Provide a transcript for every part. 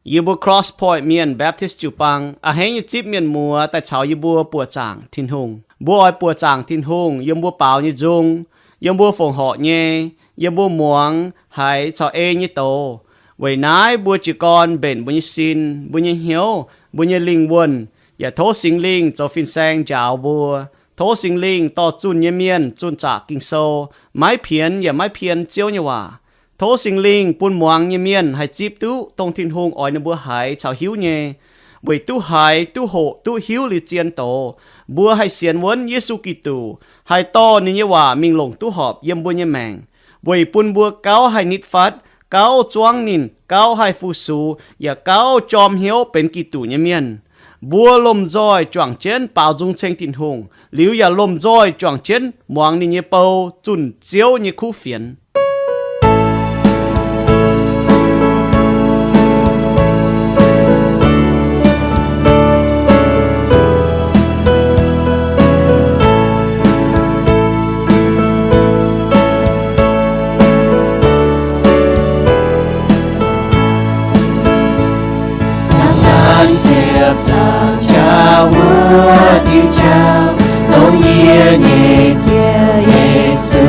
Yie mbuo Cross Point Mienh Baptist jiu-baang a'hneiv nyei zipv mienh muoz daaih caux yie mbuo buoqc zaangc Tin-Hungh. Mbuo oix buoqc zaangc Tin-Hungh yiem mbuo baaux nyei nzung, yiem mbuo fongc horc nyei, yiem mbuo muangx haiz caux ei nyei doz. Weic naaiv mbuo jiez gorn mbenc mbuo nyei sin, mbuo nyei hnyouv, mbuo nyei lingh wuonh, yaac tov Singx Lingh zoux fin-saeng njaaux mbuo. Tov Singx Lingh dorh zunh nyei mienh zunh zaqc Ging-Sou, maiv pienx yaac maiv pien Ziouv nyei waac. Tov Singx Lingh bun muangx nyei mienh haih zipv duqv dongh Tin-Hungh oix ninh mbuo haiz caux hiuv nyei, weic duqv haiz, duqv hoqc, duqv hiuv liuz zien doz, mbuo haih sienx wuonv Yesu Giduc, haih dorh ninh nyei waac mingh longc duqv horpc yiem mbuo nyei maengc, weic bun mbuo gauh haih nitv fatv, gauh zuangv ninh, gauh haih fu-sux, yaac gauh jorm hnyouv benx Giduc nyei mienh. Mbuo lomh nzoih juangc jienv baaux nzung ceng Tin-Hungh, liuz yaac lomh nzoih juangc jienv muangx ninh nyei bou zunh Ziouv nyei kuv fienx. Naaiv daan ziepc zaangc jaax wuov diuh jauv, dongh yie nyei Ziouv Yesu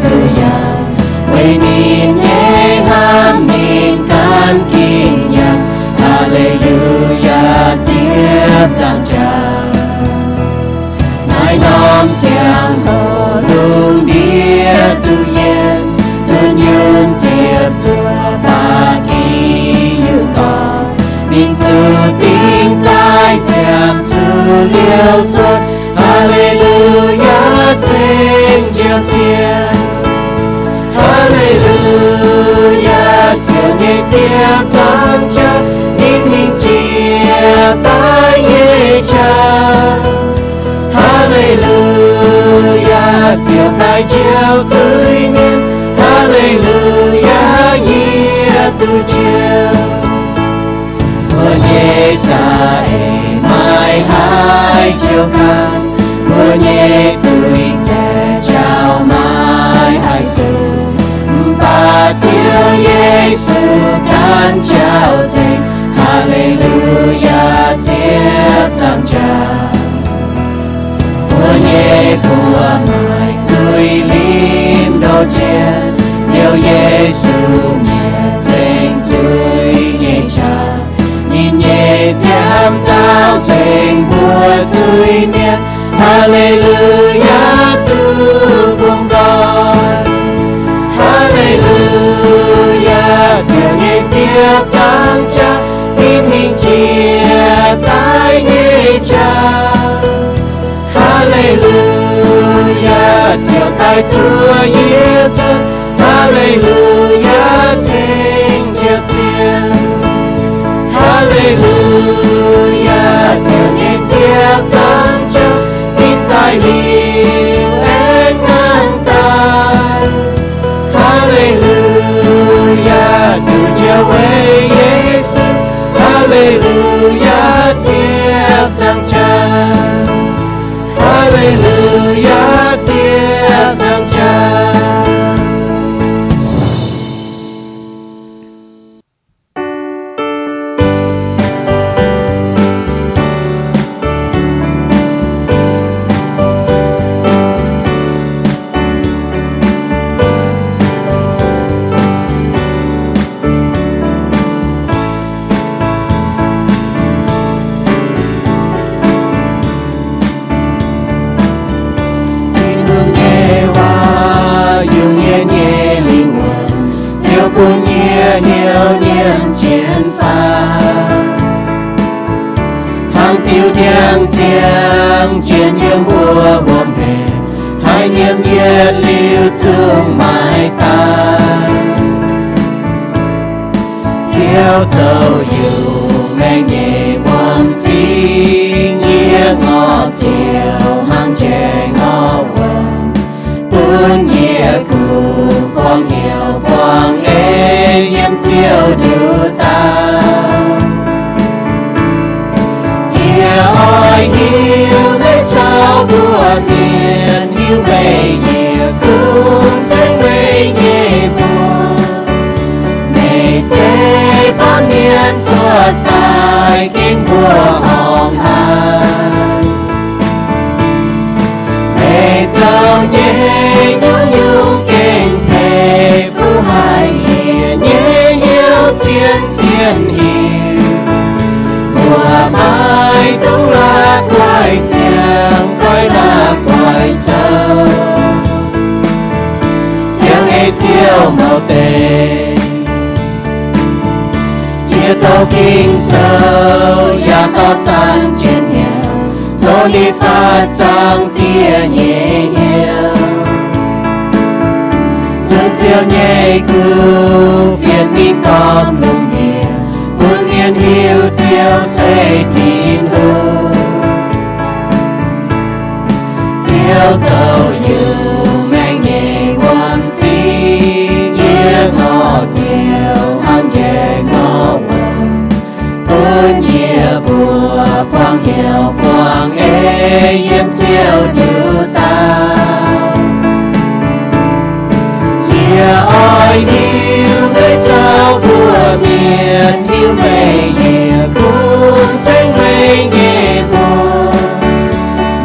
duqv yangh. Weic ninh nyei hnamv ninh gan ginh yangh. Haa^le^lu^yaa, ziepc zaangc jaax. Naaiv norm ziangh hoc lungh ndiev duqv yienc, duqv nyunc ziepc zuoqv baac gih yungh dorngx. Ninh zuqc dingh daaih ziangh zuqc liouh cuotv. Haa^le^lu^yaa, ceng Ziouv Ziouv. Haa^le^lu^yaa, Ziouv nyei ziepc zaangc jaax, ninh hingh jiex daaih nyei qaqv. Haa^le^lu^yaa, Ziouv daaih njoux zuiz-mienh. Haa^le^lu^yaa, yie duqv njoux. Mbuo nyei za'eix maiv haih njoux ganh, mbuo nyei zuiz-nzaeqc njaaux maiv haih nzunc. Mv baac Ziouv Yesu ganh njaaux nzengc. Haa^le^lu^yaa, ziepc zaangc jaax. Mbuo nyei buoz-maix zuiz-limv ndoh jienv, Ziouv Yesu mietc nzengc zuiz nyei qaqv. Ninh nyei nziaamv nzauh nzengc mbuo zuiz-mienh. Haa^le^lu^yaa, duqv bungx nqoi. Haa^le^lu^yaa, Ziouv nyei ziepc zaangc jaax, ninh hingh jiex daaih nyei qaqv. Haa^le^lu^yaa, Ziouv daaih zuov yie cuotv. Haa^le^lu^yaa, ceng Ziouv Ziouv. Haa^le^lu^yaa, Ziouv nyei ziepc zaangc jaax, ninh daaih liuz aengx nanv daaih. Haa^le^lu^yaa, duqv njoux weic Yesu. Haa^le^lu^yaa, ziepc zaangc jaax. Haa^le^lu^yaa, ziepc zaangc jaax. Tin-Hungh nyei waac yungz yie nyei lingh wuonh, ziouc bun yie hnyouv nyiemc jienv faaux. Hnangv diuh ndiangx ziangh jienv yiem wuom hmeh, haih nyiemc yietc liuz zungv maiv daaih. Ziouv zoux yungh maengx nyei wuom cingx, yie ngorc Ziouv hnangv njaih ngorc wuom, bun yie kungx buangh heuc buangh ei yiem Ziouv nduqc dauh. Yie oix hiuv meih caux mbuo mienh, hiuv meih yie kungx ceng meih nyei mbuox. Meih zeiz baamh mienh cuotv daaih gengh mbuo horngc haic. Meih zoux nyei nyungc-nyungc gengh peix fuqv haic, yie nyei hnyouv cien-cien hiuv. Mbuo maiv dungx la'guaih ziangh fai la'guaih zoux, ziangh ei Ziouv mouc deix. Yie doqc Ging-Sou yaac dorh zanc jienv hnyouv, tov ninh faah zaangc Diex nyei hnyouv. Zunh Ziouv nyei kuv fienx mingh gormx lungh ndiev, bun mienh hiuv Ziouv se Tin-Hungh. Ziouv zoux yungz maengc nyei wuom-zingx, yie ngorc Ziouv hnangv njiec ngorc wuom, bun yie mbuo buangh heuc buangh ei yiem Ziouv ndiuc dauh. Yie oix hiuv meih zoux mbuo mienh, hiuv meih yie kungx ceng meih nyei mbuox.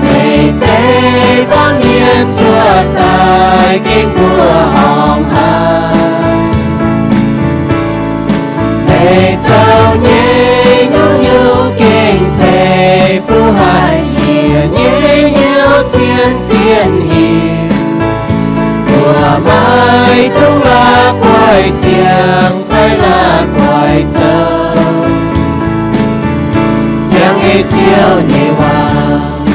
Meih zeiz baamh mienh cuotv daaih gengh mbuo horngc haic. Meih zoux nyei nyungc-nyungc gengh peix fuqv haic, yie nyei hnyouv cien-cien hiuv. Mbuo maiv dungx la'guaih ziangh fai la'guaih zoux, ziangh ei Ziouv nyei waac.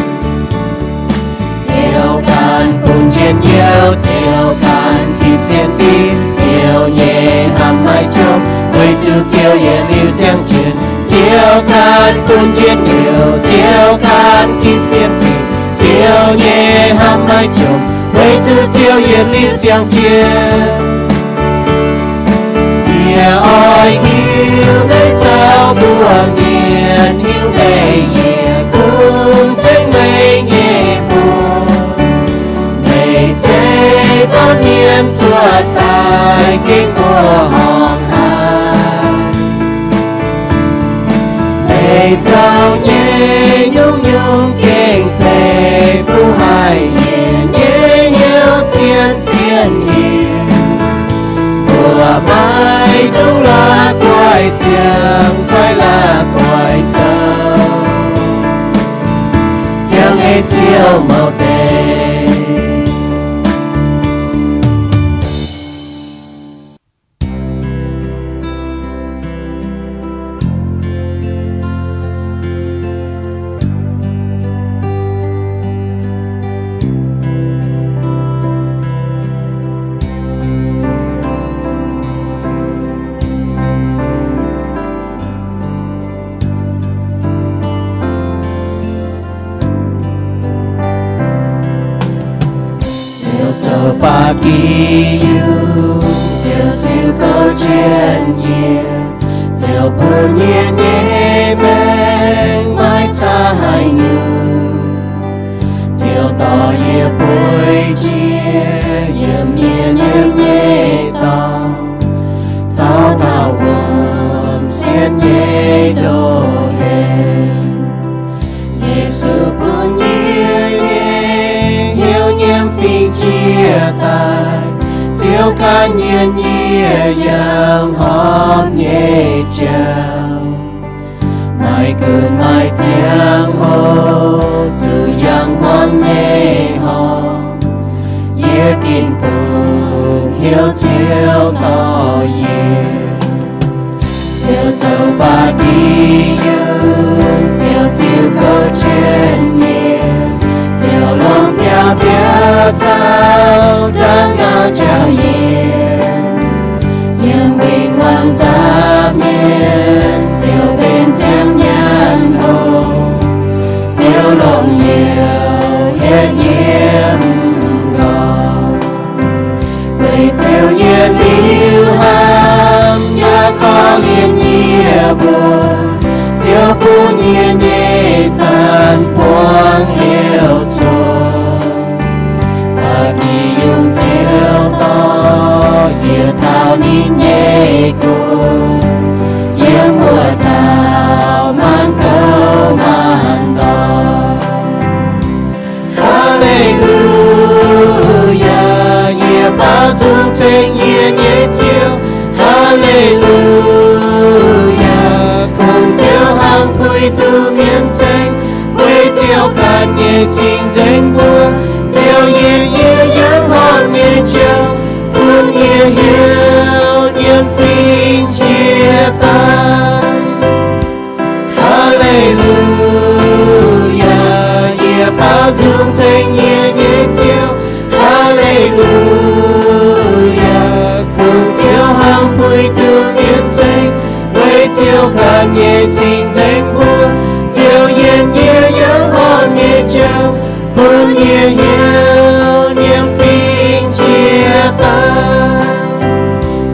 Ziouv ganh bun njien-youh, Ziouv ganh tipv sienx fim, Ziouv nyei hnamv maiv jomc, weic zuqc Ziouv yietc liuz ziangh jienv. Ziouv ganh bun njien-youh, Ziouv ganh tipv sienx fim, Ziouv nyei hnamv maiv jomc, weic zuqc Ziouv yietc liuz ziangh jienv. Yie oix hiuv meih zoux mbuo mienh, hiuv meih yie kungx ceng meih nyei mbuox. Meih zeiz baamh mienh cuotv daaih gengh mbuo horngc haic. Meih zoux nyei nyungc-nyungc gengh peix fuqv haic, yie nyei hnyouv cien-cien hiuv. Mbuo maiv dungx la'guaih ziangh fai la'guaih zoux, ziangh ei Ziouv mouc deix. Ziouv zoux ba'gi yungz, Ziouv ziux gouv jienv yie. Ziouv bun yie nyei maengc maiv caa haaix nyungc. Ziouv dorh yie bueix jiex yiem yie nyiemv nyei dorngx, taux daauh wuom sienx nyei ndoh heix. Yesu bun yie nyei hnyouv nyiemv fingx jiex daaih, Ziouv ganh nyienh yie yangh horpc nyei jauv. Maiv gunv maaih ziangh hoc zuqc yangh hmuangx nyei horpc, yie dinc bungx hnyouv Ziouv dorh yie. Ziouv zoux ba'gi yungz, Ziouv ziux gouv jienv yie. Ziouv longc biauv-biauv caux ndaangc gauh njaaux yie. Yiem win-wangv nza'hmien Ziouv benx ziangh nyaanh hlo. Ziouv longc youz hietv yie m'nqorngv, weic Ziouv yietc liuz hnamv yaac korv-lienh yie mbuo. Ziouv bun yie nyei zanc buangv liouh cuotv. Ba'gi yungz Ziouv dorh yie taux ninh nyei guoqv, yiem wuov ceng, weic Ziouv ganh nyei cing-nzengc mbuo. Ziouv yiem yie yangh horpc nyei jauv, bun yie hnyouv nyiemv fingx jiex daaih. Haa^le^lu^yaa, yie baaux nzung ceng yie nyei Ziouv. Haa^le^lu^yaa, kungx Ziouv hnangv puix duqv mienh ceng, weic Ziouv ganh nyei cing-nzengc mbuo. Ziouv yiem yie yangh horpc nyei jauv, bun yie hnyouv nyiemv fingx jiex daaih.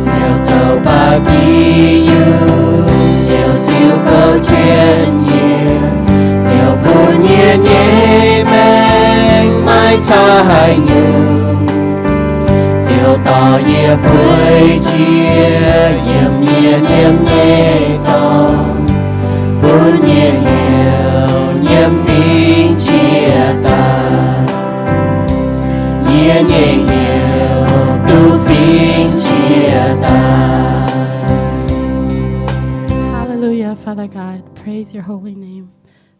Ziouv zoux baac diuc, Ziouv ziux gouv jienv yie, Ziouv bun yie nyei maengc maiv caa haaix nyungc. Ziouv dorh yie bueix jiex yiem yie nyiemc nyei dorngx, bun yie hnyouv nyiemv fingx jiex daaih. Yie nyei hnyouv duqv fingx jiex daaih. Hallelujah, Father God. Praise your holy name.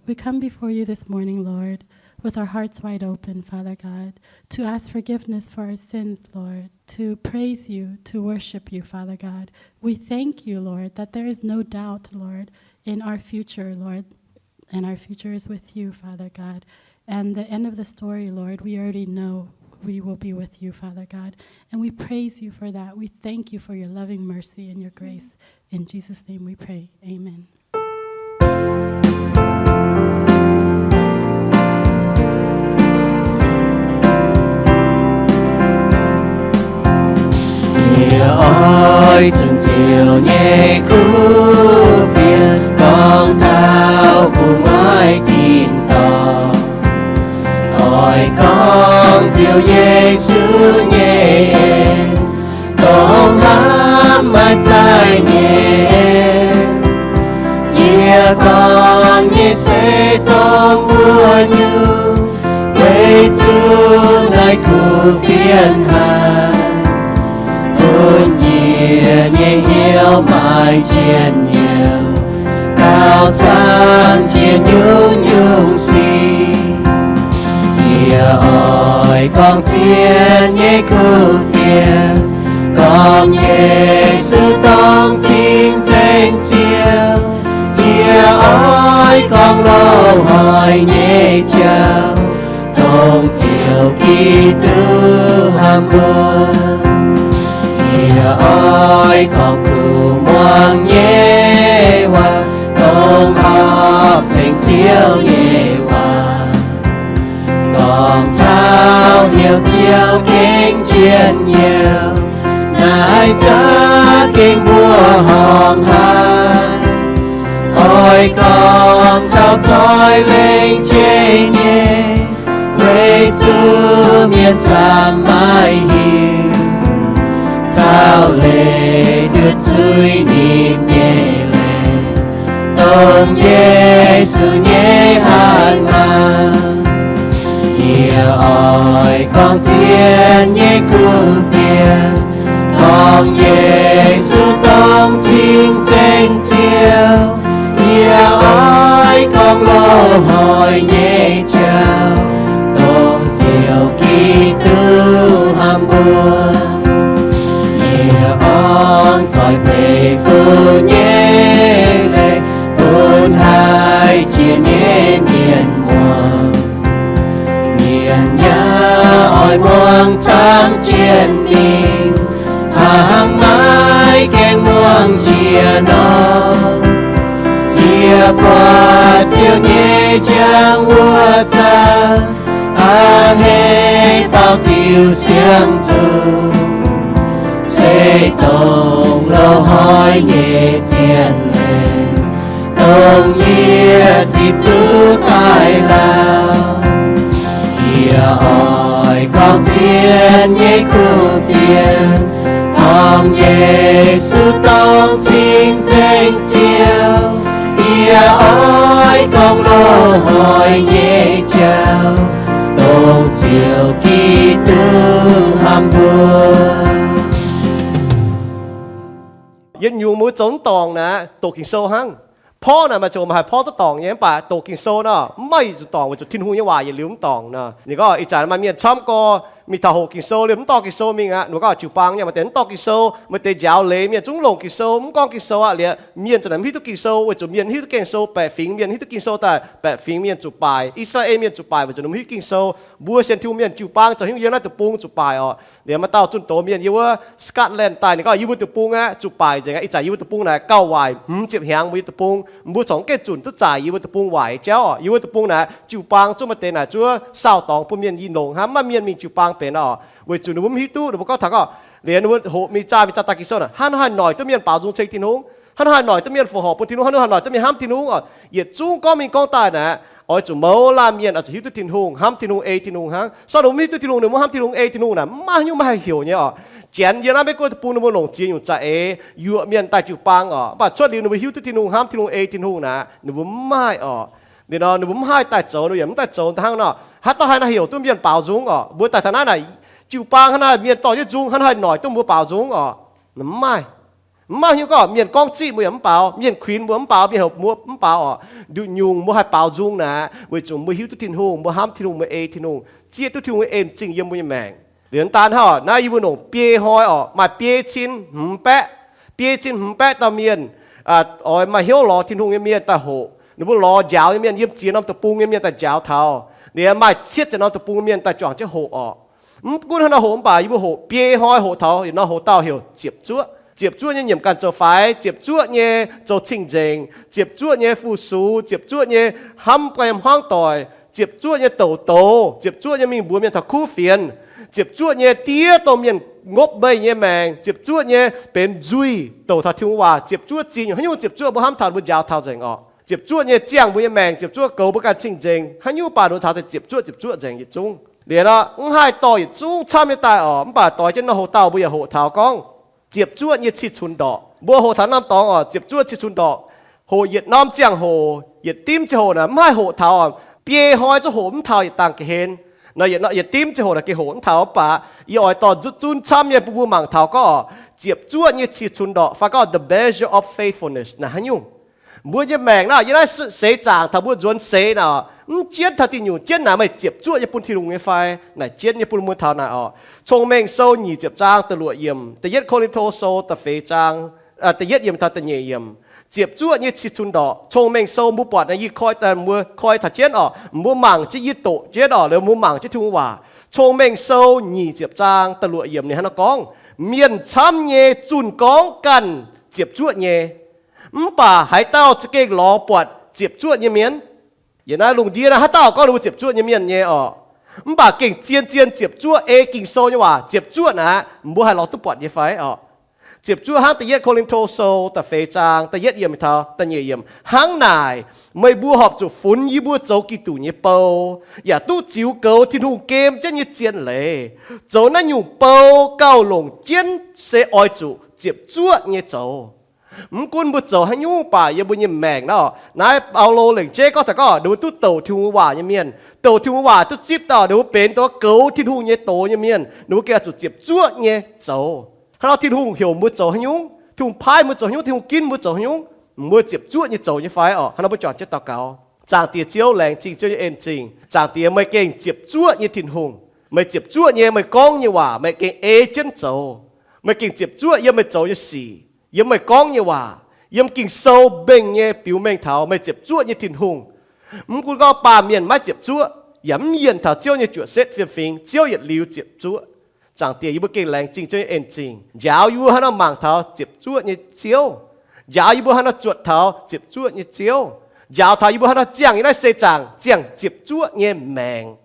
We come before you this morning, Lord, with our hearts wide open, Father God, to ask forgiveness for our sins, Lord, to praise you, to worship you, Father God. We thank you, Lord, that there is no doubt, Lord, in our future, Lord, and our future is with you, Father God. And the end of the story, Lord, we already know we will be with you, Father God. And we praise you for that. We thank you for your loving mercy and your grace. In Jesus' name we pray. Amen. Yie oix zunh Ziouv nyei kuv fienx, gorngv taux gu'nguaaic tin-dorngh. Oix gorngv Ziouv Yesu nyei en, dongh hnamv maiv zaaic nyei en. Yie gorngv nyei se dongh wuov nyungc, weic zuqc naaiv kuv fienx haic, bun yie nyei hnyouv maaih njien-youh, gauh camv jiex nyungc-nyungc sic. Yie oix gorngv zien nyei kuv fienx, gorngv Yesu dongh cing-nzengc Ziouv. Yie oix gorngv loz-hnoi nyei jauv, dongh Ziouv Giduc hnamv mbuo. Yie oix gorngv kuv muangx nyei waac, dongh horpc ceng Ziouv nyei waac, gorngv taux heuc Ziouv gengh njien-youh, naaiv za'gengh mbuoqc horngh haic. Oix gorngv taux zoih lengc jeiv nyei, weic zuqc mienh camv maiv hiuv taux leiz nduov zuiz ninh nyei leiz, dongh Yesu nyei hatc maaz. Yie oix gorngv zien nyei kuv fienx, gorngv Yesu dongh cing-nzengc Ziouv. Yie oix gorngv loz-hnoi nyei jauv, dongh Ziouv Giduc hnamv mbuo. Yie gorngv zoih peix fuqv nyei leiz bun haiz jiex nyei mienh muangx. Mienh yaac oix muangx camv jiex mingh, hnangv maiv gaengh muangx jiex nor. Yie buatc Ziouv nyei njang wuov zanc, a'hneiv baaux diuh siang-nzunc, se dongh loz-hnoi nyei zien leiz, dongh yie zipv duqv daaih lauh. Yie oix gorngv zien nyei kuv fienx, gorngv Yesu dongh cing-nzengc Ziouv. Yie oix gorngv loz-hnoi nyei jauv, dongh Ziouv Giduc hnamv mbuo. Yietc nyungc mbuo zoux mv dorngc naaic, doqc Ging-Sou hnangv. Porv naaic maaih ziangh hoc maaih haaix porv duqv dorngc nyei, mv baac doqc Ging-Sou nor, mv maaih yietc zungv dorngc, weic zuqc Tin-Hungh nyei waac yietc liuz mv dorngc nor. Ninh gorngv ih zanc maaih mienh camv gorngv mingh taux hoqc Ging-Sou liemh mv dorh Ging-Sou mingh aqv. Ninh mbuo gorngv jiu baang nyei maaih deix mv dorh Ging-Sou, maaih deix njaaux leiz mienh zungv longc Ging-Sou, mv gorngv Ging-Sou aqv. Liuz mienh za'naaic mv hiuv duqv Ging-Sou weic zuqc mienh hiuv duqv Ging-Sou, baeqc fingx mienh hiuv duqv Ging-Sou daaih, baeqc fingx mienh zuqc baaic, I^saa^laa^en mienh zuqc baaic weic zuqc ninh mbuo mv hiuv duqv Ging-Sou. Mbuo sienx Tin-Hungh mienh jiu baang zoux hnyouv yiem naaiv deic-bung zuqc baaic orqc. Liuz maaih dauh zunh doz mienh yiem wuov Scotland daaih, ninh gorngv yie mbuo deic-bung aqv zuqc baaic nzengc aqv. Ih zanc yie mbuo deic-bung naaic gauh waaic hmz ziepc hnyangx mbuo nyei deic-bung, mbuo corc mv gaengh zunc duqv zaaic yie mbuo deic-bung waaic jauv orqc. Yie mbuo deic-bung naaic jiu baang zuqc maaih deix naaic zuov saau dorngx bun mienh yinh longx hnangv, mv maaih mienh mingh jiu baang benx orqc, weic zuqc ninh mbuo mv hiuv duqv. Ninh mbuo gorngv taux gorngv, liuz ninh mbuo hoqc mingh zaah mingh zaah daaih Ging-Sou naaic, haaix nor haih noic duqv mienh baaux nzung ceng Tin-Hungh? Haaix nor haih noic duqv mienh fongc horc bun Tin-Hungh? Haaix nor haih noic duqv mienh hnamv Tin-Hungh orqc? Yietc zungv gorngv mingh gorngv daaih naaic, oix zuqc mouz laanh mienh oix zuqc hiuv duqv Tin-Hungh, hnamv Tin-Hungh, ei Tin-Hungh hnangv. Sortv ninh mbuo mv hiuv duqv Tin-Hungh, ninh mbuo mv hnamv Tin-Hungh, ei Tin-Hungh naaic, mv maaih haaix nyungc maaih haih heuc nyei orqc. Janx yiem naaiv Meiv Guoqv deic-bung ninh mbuo longc ziex nyungc za'eix yuoqc mienh daaih jiu baang orqc, mv baac cuotv liuz ninh mbuo hiuv duqv Tin-Hungh, hnamv Tin-Hungh, ei Tin-Hungh naaic, ninh mbuo mv maaih orqc. Liuz nor ninh mbuo mv haih daaih zoux, ninh mbuo yaac mv daaih zoux hnangv nor, haaix dauh haih naaiv heuc duqv mienh baaux nzung orqc? Mbuo daaih taux naaiv naaic, jiu baang hnangv naaic, mienh dorh jienv nzung, haaix nor haih noic duqv mbuo baaux nzung orqc? Mv maaih. Mv maaih haaix nyungc gorngv mienh gorngv ziqv mbuo yaac mv baaux, mienh kuinx mbuo mv baaux, mienh heuc mbuo mv baaux orqc. Nduqc nyungc mbuo haih baaux nzung naaic, weic zuqc mbuo hiuv duqv Tin-Hungh, mbuo hnamv Tin-Hungh, mbuo ei Tin-Hungh, zieqv duqv Tin-Hungh nyei en-zingh yiem mbuo nyei maengc. Liuz daan hnangv naaiv yie mbuo longc biei hnoi orqc, maaih biei cin hmz baeqv, biei cin hmz baeqv dauh mienh oix maaih hnyouv lorz Tin-Hungh nyei mienh daaih hoqc. Ninh mbuo lorz njaaux nyei mienh, yiem ziex norm deic-bung nyei mienh daaih njaaux taux. Liuz maaih cietv ziepc norm deic-bung nyei mienh daaih juangc jienv hoqc orqc. Mv gunv haaix nor hoqc mv baac yie mbuo hoqc biei hnoi, hoqc taux yietc norm hoqc dauh heuc ziepc zuoqv. Ziepc zuoqv nyei nyiemc ganh zoux faix, ziepc zuoqv nyei zoux cing-nzengc, ziepc zuoqv nyei fu-sux, ziepc zuoqv nyei hnamv guai hmuangv doic, ziepc zuoqv nyei douc douz, ziepc zuoqv nyei mingh mbuox mienh taux kuv fienx, ziepc zuoqv nyei diev dongh mienh ngopv meih nyei maengc, ziepc zuoqv nyei benx nzuih douc taux Tin-Hungh waac. Ziepc zuoqv ziex nyungc, haaix nyungc ziepc zuoqv mbuo hnamv taux, mbuo njaaux taux nzengc orqc. Ziepc zuoqv nyei ziangh mbuo nyei maengc, ziepc zuoqv goux mbuo ganh cing-nzengc, haaix nyungc baac ninh taux deix ziepc zuoqv, ziepc zuoqv nzengc yietc zungv. Liuz nor mv haih dorh yietc zungv camv nyei daaih orqc, mv baac doix jienv norm hoqc dauh mbuo yaac hoqc taux gorngv ziepc zuoqv nyei cih cunx ndorqc. Mbuo hoqc taux norm dorngx orqc, ziepc zuoqv cih cunx ndorqc. Hoqc yietc norm ziangh hoc, yietc dimv ziangh hoc naaic mv haih hoqc taux orqc. Biei hnoi zuqc hoqc mv taux yietc dangh ga'hlen. Nor yietc, yietc dimv ziangh hoc naaic gengh hoqc mv taux, mv baac yie oix dorh zunv camv nyei bun mbuo mangc taux gorngv orqc, ziepc zuoqv nyei cih cunx ndorqc fai gorngv the measure of faithfulness naaic haaix nyungc. Mbuo nyei maengc naaiv, yie naaiv seix zaangc taux mbuo nzuonx seix naaic, mv jienv taux diuh nyungc jienv naaic meih ziepc zuoqv nyei bun Tin-Hungh nyei fai? Naaic jienv nyei bun mbuo taux naaic orqc. Cong-Mengh Sou nyic ziepc zaang da'luoqc yiemc, da'yietv Ko^lin^to Sou da'feix zaang, da'yietv yiemc taux da'nyeic yiemc. Ziepc zuoqv nyei cih cunx ndorqc. Cong-Mengh Sou mbuo buatc naaic, yie koi daaih mbuo koi taux jienv orqc, mbuo mangc jienv, yie doqc jienv orqc, liuz mbuo mangc jienv Tin-Hungh waac. Cong-Mengh Sou nyic ziepc zaang da'luoqc yiemc ninh hnangv naaiv gorngv, mienh camv nyei zunh gorngv ganh ziepc zuoqv nyei, mv baac haaix dauh za'gengh lorz buatc ziepc zuoqv nyei mienh? Yiem naaiv lungh ndiev naaiv haaix dauh gorngv ninh mbuo ziepc zuoqv nyei mienh nyei orqc? Mv baac gengh zien-zien ziepc zuoqv ei Ging-Sou nyei waac ziepc zuoqv naaic, mbuo haih lorz duqv buatc nyei fai orqc? Ziepc zuoqv hnangv da'yietv Ko^lin^to Sou da'feix zaang da'yietv yiemc taux da'nyeic yiemc hnangv naaic, meih mbuo horpc zuqc funx yie mbuo zoux Giduc nyei bou, yaac duqv ziux goux Tin-Hungh gem jienv nyei zien leiz. Zoux naaiv nyungc bou gauh longc jienv se oix zuqc ziepc zuoqv nyei zoux. Mv gunv mbuo zoux haaix nyungc baac yiem mbuo nyei maengc naaiv, naaiv Baulo lengc jeiv gorngv taux gorngv ninh mbuo duqv douc Tin-Hungh waac nyei mienh, douc Tin-Hungh waac duqv zipv dauh ninh mbuo benx dongh goux Tin-Hungh nyei doz nyei mienh, ninh mbuo gengh oix zuqc ziepc zuoqv nyei zoux. Hnangv nor Tin-Hungh heuc mbuo zoux haaix nyungc, Tin-Hungh paaiv mbuo zoux haaix nyungc, Tin-Hungh ginv mbuo zoux haaix nyungc, mbuo ziepc zuoqv nyei zoux nyei fai orqc? Hnangv nor mbuo juangc jienv daux gaux. Zaangc Diex Ziouv, laengz zingh Ziouv nyei en-zingh. Zaangc Diex, meih gengh ziepc zuoqv nyei Tin-Hungh. Meih ziepc zuoqv nyei, meih gorngv nyei waac meih gengh ei jienv zoux. Meih gengh ziepc zuoqv yiem meih zoux nyei sic, yiem meih gorngv nyei waac, yiem Ging-Sou mbengh nyei biux mengh taux meih ziepc zuoqv nyei Tin-Hungh. Mv gunv gorngv baamh mienh maiv ziepc zuoqv, yaac mv yienh taux Ziouv nyei juoqc setv fiem-fingx, Ziouv yietc liuz ziepc zuoqv. Zaangc Diex, yie mbuo gengh laengz zingh Ziouv nyei en-zingh, njaaux yie mbuo haaix nor mangc taux ziepc zuoqv nyei Ziouv, njaaux yie mbuo haaix nor zuotc taux ziepc zuoqv nyei Ziouv, njaaux taux yie mbuo haaix nor ziangh yiem naaiv seix zaangc ziangh ziepc zuoqv nyei maengc.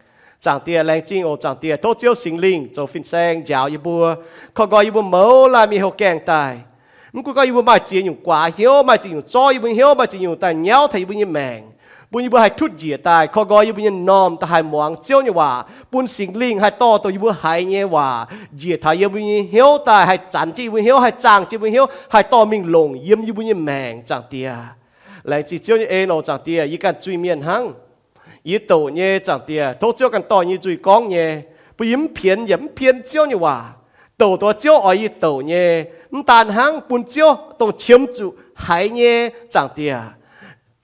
Zaangc Diex, laengz zingh oc. Zaangc Diex, tov Ziouv Singx Lingh zoux fin-saeng njaaux yie mbuo, korv nqoi yie mbuo mouz laanh mingh houh gaengh daaih. Mv gunv gorngv yie mbuo maaih ziex nyungc guaax hnyouv, maaih ziex nyungc zorqv yie mbuo hnyouv, maaih ziex nyungc daaih nyauv taux yie mbuo nyei maengc, bun yie mbuo haih tutv njiec daaih, korv nqoi yie mbuo nyei m'normh daaih haih muangx Ziouv nyei waac, bun Singx Lingh haih dorh dongh yie mbuo haiz nyei waac njiec taux yie mbuo nyei hnyouv daaih, haih zanc jienv yie mbuo hnyouv, haih zaangh jienv yie mbuo hnyouv, haih dorh mingh longc yiem yie mbuo nyei maengc, Zaangc Diex. Laengz zingh Ziouv nyei en oc, Zaangc Diex. Yie ganh zuiz-mienh hnangv. Yie douc nyei, Zaangc Diex, tov Ziouv ganh dorh yie nyei nzuih gorngv nyei, bun yie mv pienx yaac mv pien Ziouv nyei waac. Douc dongh Ziouv oix yie douc nyei, mv daan hnangv, bun Ziouv dongh qiemx zuqc haiz nyei, Zaangc Diex,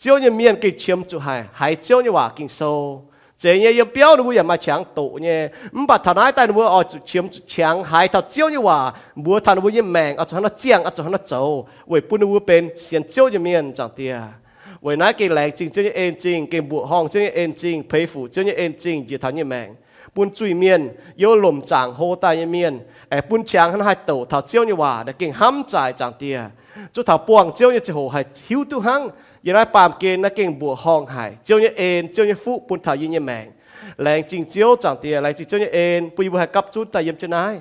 Ziouv nyei mienh gengh qiemx zuqc haic, haiz Ziouv nyei waac Ging-Sou. Zeiz nyei, yiem biauv ninh mbuo yaac maaih qangx doqc nyei. Mv baac taux naaiv daaih ninh mbuo oix zuqc qiemx zuqc qangx haiz taux Ziouv nyei waac mbuox taux ninh mbuo nyei maengc oix zuqc hnangv nor ziangh, oix zuqc hnangv nor zoux, weic bun ninh mbuo benx sienx Ziouv nyei mienh. Zaangc Diex, weic naaiv gengh laengz zingh Ziouv nyei en-zingh, gengh mbuoqc horngh Ziouv nyei en-zingh, peix fuc Ziouv nyei en-zingh njiec taux nyei maengc, bun zuiz-mienh, yiem lomc zaangc hlo daaih nyei mienh, aengx bun qangx hnangv nor haih doqc taux Ziouv nyei waac, naaiv gengh hnamv zaaic. Zaangc Diex, zuov taux buangh Ziouv nyei ziangh hoc haih hiuv duqv hnangv. Yiem naaiv baamh gen naaiv gengh mbuoqc horngh haic Ziouv nyei en, Ziouv nyei fuqv bun taux yie nyei maengc. Laengz zingh Ziouv. Zaangc Diex, laengz zingh Ziouv nyei en bun yie mbuo haih gapv zunv daaih yiem jienv naaiv.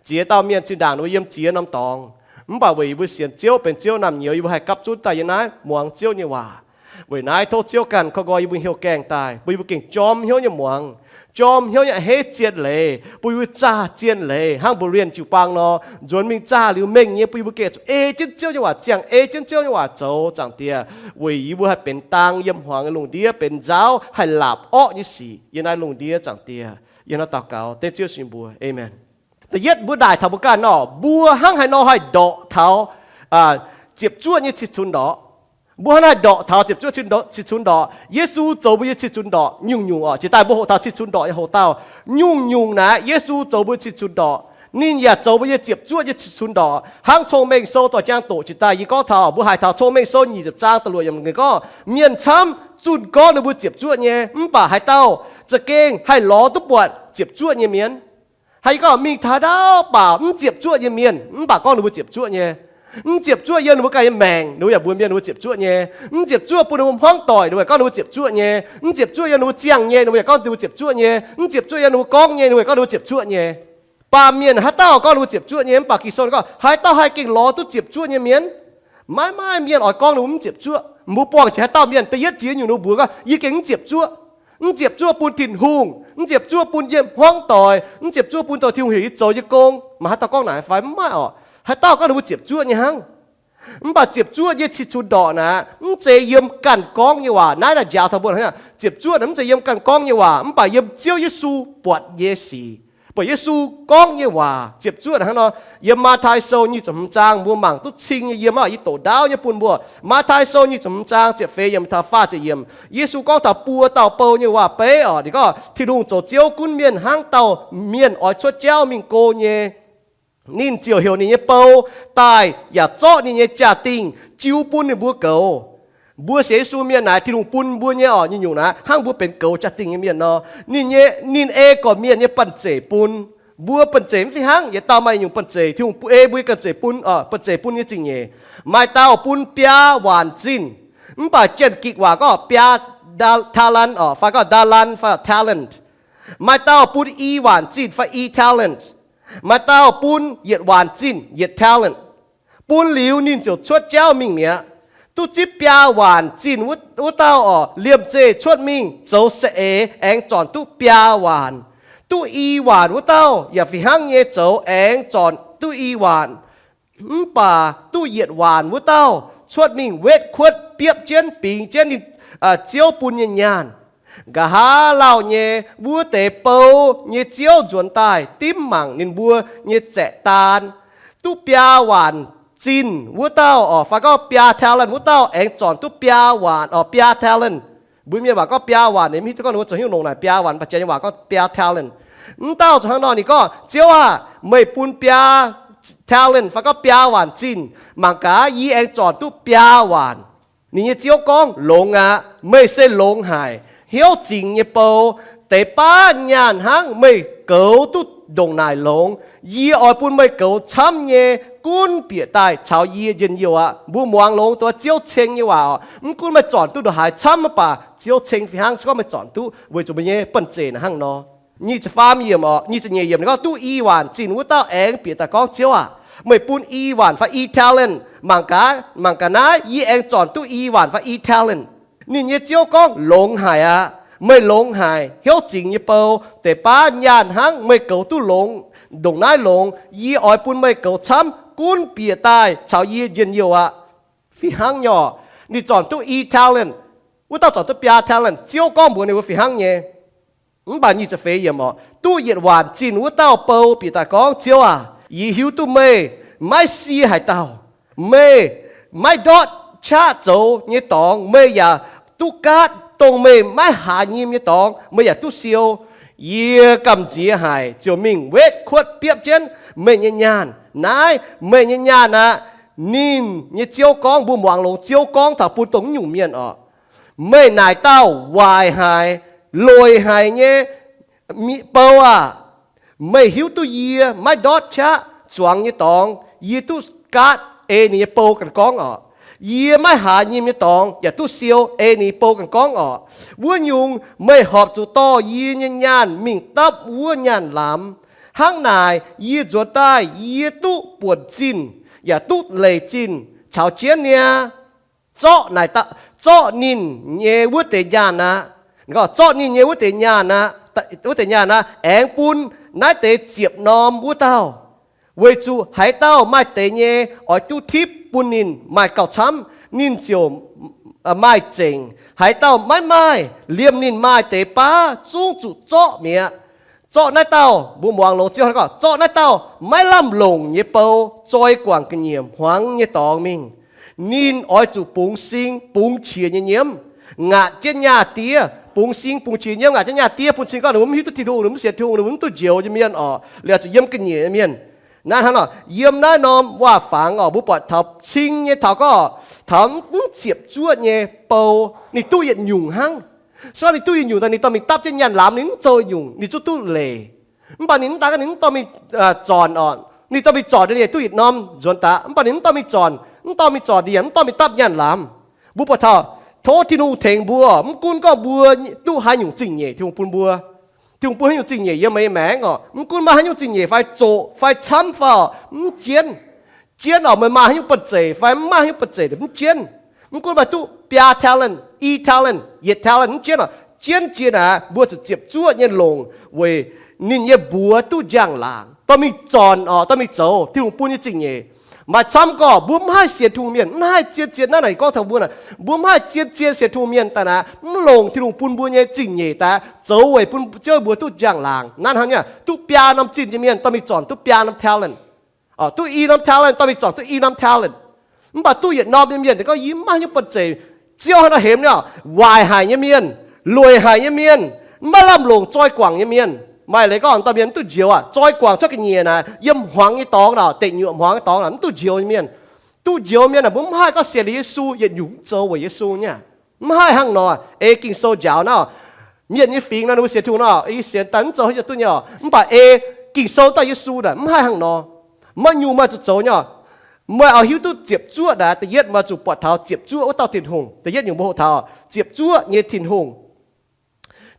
Ziex dauh mienh zinh ndaangc ninh mbuo yiem ziex norm dorngx, mv baac weic yie mbuo sienx Ziouv, benx Ziouv naamh nyouz, yie mbuo haih gapv zunv daaih yiem naaiv muangx Ziouv nyei waac. Weic naaiv tov Ziouv ganh koi nqoi yie mbuo hnyouv gaengh daaih, bun yie mbuo gengh jorm hnyouv nyei muangx, jorm hnyouv nyei a'hneiv zien leiz, bun yie mbuo zaah zien leiz hnangv mbuox lienh jiu-baang nor, nzuonx mingh zaah liuz mengh nyei, bun yie mbuo gengh zuqc ei jienv Ziouv nyei waac ziangh, ei jienv Ziouv nyei waac zoux. Zaangc Diex, weic yie mbuo haih benx dang yiem hmuangx nyei lungh ndiev, benx nzaauv haih laapc orqv nyei sic yiem naaiv lungh ndiev. Zaangc Diex, yie hnangv daux gaux dengv Ziouv sin mbuo, aamen. Da'yietv mbuo naaic taux mbuo ganh nor, mbuo hnangv haaix nor haih ndorqc taux ziepc zuoqv nyei cih cunx ndorqc? Mbuo hnangv haaix ndorqc taux ziepc zuoqv cih cunx ndorqc? Yesu zoux mbuo nyei cih cunx ndorqc nyungc-nyungc oc. Jiex daaih mbuo hoqc taux cih cunx ndorqc nyei hoc-dauh, nyungc-nyungc naaic Yesu zoux mbuo cih cunx ndorqc. Ninh yaac zoux mbuo nyei ziepc zuoqv nyei cih cunx ndorqc. Hnangv Cong-Mengh Sou dorh jaang doqc jiex daaih, yie gorngv taux mbuo haaix taux Cong-Mengh Sou nyic ziepc zaang da'luoqc yiemc ninh gorngv, mienh camv zunh gorngv ninh mbuo ziepc zuoqv nyei, mv baac haaix dauh za'gengh haih lorz duqv buatc ziepc zuoqv nyei mienh? Haaix yie gorngv mingh taux haaix dauh baac mv ziepc zuoqv nyei mienh, mv baac gorngv ninh mbuo ziepc zuoqv nyei. Mv ziepc zuoqv yiem ninh mbuo ganh nyei maengc, ninh mbuo yaac mbuox mienh ninh mbuo ziepc zuoqv nyei. Mv ziepc zuoqv bun ninh mbuo hmuangv doic, ninh mbuo yaac gorngv ninh mbuo ziepc zuoqv nyei. Mv ziepc zuoqv yiem ninh mbuo ziangh nyei, ninh mbuo yaac gorngv ninh mbuo ziepc zuoqv nyei. Mv ziepc zuoqv yiem ninh mbuo gorngv nyei, ninh mbuo yaac gorngv ninh mbuo ziepc zuoqv nyei. Baamh mienh haaix dauh gorngv ninh mbuo ziepc zuoqv nyei, mv baac Ging-Sou ninh gorngv haaix dauh haih gengh lorz duqv ziepc zuoqv nyei mienh? Maiv maaih mienh oix gorngv ninh mbuo mv ziepc zuoqv. Mbuo buangh jiex haaix dauh mienh, da'yietv jiex nyungc ninh mbuox gorngv, yie gengh mv ziepc zuoqv. Mv ziepc zuoqv bun Tin-Hungh, mv ziepc zuoqv bun yiem hmuangv doic, mv ziepc zuoqv bun zoux Tin-Hungh heuc yie zoux nyei gong. Maaih haaix dauh gorngv naaic fai? Mv maaih oc. Haaix dauh gorngv ninh mbuo ziepc zuoqv nyei hnangv. Mv baac ziepc zuoqv nyei cih cunx ndorqc naaic, mv zeiz yiem ganh gorngv nyei waac. Naaiv naaic njaaux taux mbuo, ziepc zuoqv naaic mv zeiz yiem ganh gorngv nyei waac, mv baac yiem Ziouv Yesu buatc nyei sic, buatc Yesu gorngv nyei waac. Ziepc zuoqv hnangv nor, yiem Matv^taai Sou nyic ziepc hmz zaang mbuo mangc duqv cing nyei, yiem aqv, yie doqc ndaauv nyei bun mbuo. Matv^taai Sou nyic ziepc hmz zaang ziepc feix yiemc taux faah ziepc yiemc, Yesu gorngv taux buo dauh bou nyei waac-beiv oc. Ninh gorngv Tin-Hungh zoux Ziouv gunv mienh hnangv dauh mienh oix cuotv jauv mingh go nyei. Ninh ziouc heuc ninh nyei bou daaih yaac zorqv ninh nyei jaa-dingh jiu bun ninh mbuo goux. Mbuo sienx Yesu mienh naaic, Tin-Hungh bun mbuo nyei oc, nyungc-nyungc naaic hnangv mbuo benx goux jaa-dingh nyei mienh nor. Ninh nyei, ninh ei gorqv-mienh nyei banh zeic bun. Mbuo banh zeic mv fih hnangv, yietc dauh maaih nyungc banh zeic. Tin-Hungh ei mbuo nyei banh zeic bun, banh zeic bun nyei zingh nyeic. Maaih dauh bun biaa waanc zinh, mv baac Janx-Gikc waac gorngv biaa talent oc, fai gorngv talent fai talent. Maaih dauh bun i waanc zinh fai i talent. Maaih dauh bun yietc waanc zinh, yietc talent. Bun liuz ninh ziouc cuotv jauv mingh mi'aqv. Duqv zipv biaa waanc zinh wuov dauh oc, liemh zeih cuotv mingh zoux saeng-eix aengx zornc duqv biaa waanc. Duqv i waanc wuov dauh yaac fih hnangv nyei zoux aengx zornc duqv i waanc. Mv baac duqv yietc waanc wuov dauh cuotv mingh wetv kuotv biopv jienv bingx jienv ninh, ziouv bun nyei nyaanh. Nqa'haav lauh nyei wuov deix bou nyei ziouv nzuonx daaih dimv mangc ninh mbuo nyei zaeqc daan. Duqv biaa waanc zinh wuov dauh oc, fai gorngv biaa talent wuov dauh aengx zornc duqv biaa waanc oc, biaa talent. Mbuo mienh waac gorngv biaa waanc, mv hiuv duqv gorngv ninh mbuo zoux hnyouv longc naaic biaa waanc, mv baac Janx nyei waac gorngv biaa talent. Mv dauh zoux hnangv nor, ninh gorngv, Ziouv aah! Meih bun biaa talent fai gorngv biaa waanc zinh, mangc gaax, yie aengx zornc duqv biaa waanc. Ninh nyei ziouv gorngv, Longx aqv. Meih se longx haic, hnyouv zingx nyei bou. Deix baav nyaanh hnangv meih goux duqv ndongc naaic longx. Yie oix bun meih goux camv nyei, gunv bieqc daaih caux yie njien-youh aqv. Mbuo muangx longx duqv Ziouv ceng nyei waac oc. Mv gunv meih zornc duqv ndongc haaix camv mv baac Ziouv ceng fih hnangv se gorngv meih zornc duqv, weic zuqc meih nyei banh zeic naaic hnangv nor. Nyic ziepc faam yiemc oc, nyic ziepc nyeic yiemc ninh gorngv, Duqv i waanc zinh wuov dauh aengx bieqc daaih gorngv, Ziouv aah! Meih bun i waanc fai i talent. Mangc gaax, mangc gaax naaiv, yie aengx zornc duqv i waanc fai i talent. Ninh nyei ziouv gorngv, Longx haic aqv. Meih longx haic, hnyouv zingx nyei bou. Deix baav nyaanh hnangv meih goux duqv longx, ndongc naaiv longx. Yie oix bun meih goux camv, gunv bieqc daaih caux yie njien-youh aqv. Fih hnangv nyei oc. Ninh zornc duqv i talent, wuov dauh zornc duqv biaa talent. Ziouv gorngv mbuox ninh mbuo fih hnangv nyei. Mv baac nyic ziepc feix yiemc oc, duqv yietc waanc zinh wuov dauh bou bieqc daaih gorngv, Ziouv aah! Yie hiuv duqv meih maiv sie haaix dauh. Meih maiv ndortv qaqv zoux nyei dorngx meih yaac duqv gaatv, dongh meih maiv haaz nyim nyei dorngx meih yaac duqv siou. Yie gamh nziex haic ziouc mingh wetv kuotv biopv jienv meih nyei nyaanh. Naaiv meih nyei nyaanh aqv. Ninh nyei ziouv gorngv, mbuo muangx longx, ziouv gorngv taux bun dongh nyungc mienh oc, meih naaic dauh waaic haic, loic haic nyei bou aah! Meih hiuv duqv yie maiv ndortv qaqv zuangx nyei dorngx, yie duqv gaatv ei ninh nyei bou ganh gorngv oc. Yie maiv haaz nyim nyei dorngx yaac duqv siou ei ninh nyei bou ganh gorngv oc. Wuov nyungc, meih horpc zuqc dorh yie nyei nyaanh mingh dapv wuov nyaanh lamz. Hnangv naaic, yie nzuonx daaih yie duqv buonc zinh yaac duqv leic zinh caux jienv niaa. Zorqv naaic, zorqv ninh nyei wuov deix nyaanh aqv. Zorqv ninh nyei wuov deix nyaanh aqv, wuov deix nyaanh aqv, aengx bun naaiv deix ziepc norm wuov dauh. Weic zuqc haaix dauh maaih deix nyei, oix duqv tipv bun ninh maaih gauh camv, ninh ziouc maaih zengc. Haaix dauh maiv maaih, liemh ninh maaih deix baav zungv zuqc zorqv mi'aqv. Zorqv naaiv dauh, mbuo muangx longx Ziouv gorngv, zorqv naaiv dauh maiv lamh longc nyei bou zoi guangc ga'nyiec hmuangx nyei dorngx mingh. Ninh oix zuqc bungx sing bungx qiex nyei nyiemv, ngaatc jienv nyaah diev. Bungx sing bungx qiex nyiemv, ngaatc jienv nyaah diev bun cing gorngv ninh mbuo mv hiuv duqv Tin-Hungh, ninh mbuo mv duqv njoux nyei mienh oc, liuz zuqc yiem ga'nyiec nyei mienh. Naaiv hnangv nor, yiem naaiv norm waac-fangx oc, mbuo buatc taux cing nyei taux gorngv, taux mv ziepc zuoqv nyei bou, ninh duqv yietc nyungc hnangv. Se gorngv ninh duqv yietc nyungc daaih, ninh dorh mingh dapv jienv nyaanh lamz, ninh mv zoux nyungc, ninh zungv duqv leic. Mv baac ninh mv daan gorngv ninh mv dorh mingh zornc oc, ninh dorh mingh zornc ninh yaac duqv yietc norm nzuonx daaih. Mv baac ninh mv dorh mingh zornc, mv dorh mingh zornc, ninh yaac mv dorh mingh dapv nyaanh lamz. Mbuo buatc taux, tov Tin-Hungh tengx mbuo, mv gunv gorngv mbuo duqv haaix nyungc zingh nyeic Tin-Hungh bun mbuo. Tin-Hungh bun haaix nyungc zingh nyeic yiem meih nyei maengc oc, mv gunv maaih haaix nyungc zingh nyeic fai zoqc fai camv fai oc, mv jienv. Jienv oc, meih maaih haaix nyungc banh zeic fai mv maaih haaix nyungc banh zeic, mv jienv. Mv gunv meih duqv biaa talent, i talent, yietc talent, mv jienv oc, jienv jiex naaic, mbuo zuqc ziepc zuoqv nyei longc weic ninh nyei mbuox duqv njang-laangc, dorh mingh zornc oc, dorh mingh zoux Tin-Hungh bun nyei zingh nyeic. Maaih camv gorngv mbuo mv haih sienx Tin-Hungh mienh, mv haih zien-zien naaiv naaic gorngv taux mbuo naaic, mbuo mv haih zien-zien sienx Tin-Hungh mienh daaih naaic, mv longc Tin-Hungh bun mbuo nyei zingh nyeic daaih zoux weic bun Ziouv mbuox duqv njang-laangc. Naaiv hnangv nyei, duqv biaa norm zinh nyei mienh dorh mingh zornc duqv biaa norm talent, duqv i norm talent dorh mingh zornc duqv i norm talent. Mv baac duqv yietc norm nyei mienh gorngv yie mv maaih haaix nyungc banh zeic. Ziouv hnangv nor hemx nyei, waaic haic nyei mienh, loic haic nyei mienh, mv maaih lamh longc zoi guangc nyei mienh. Maaih leiz gorngv dauh mienh mv duqv njoux aqv, zoi guangc cuotv ga'nyiec naaic, yiem hmuangx nyei dorngx naaic, deic nyuoqc hmuangx nyei dorngx naaic, mv duqv njoux nyei mienh. Duqv njoux mienh naaic, mbuo mv haih gorngv sienx liuz Yesu yietc nyungc mv zoux weic Yesu nyei. Mv haih hnangv nor. Ei Ging-Sou njaaux naaic, mienh nyei fingx naaic, ninh mbuo sienx Tin-Hungh nor, yie sienx daaih mv zoux haaix nyungc duqv nyei oc. Mv baac ei Ging-Sou daaih Yesu naaic, mv haih hnangv nor. Maaih nyungc meih zuqc zoux nyei oc. Meih oix hiuv duqv ziepc zuoqv naaic, da'yietv meih zuqc buatc taux ziepc zuoqv wuov dauh Tin-Hungh. Da'yietv nyungc mbuo hoqc taux ziepc zuoqv nyei Tin-Hungh.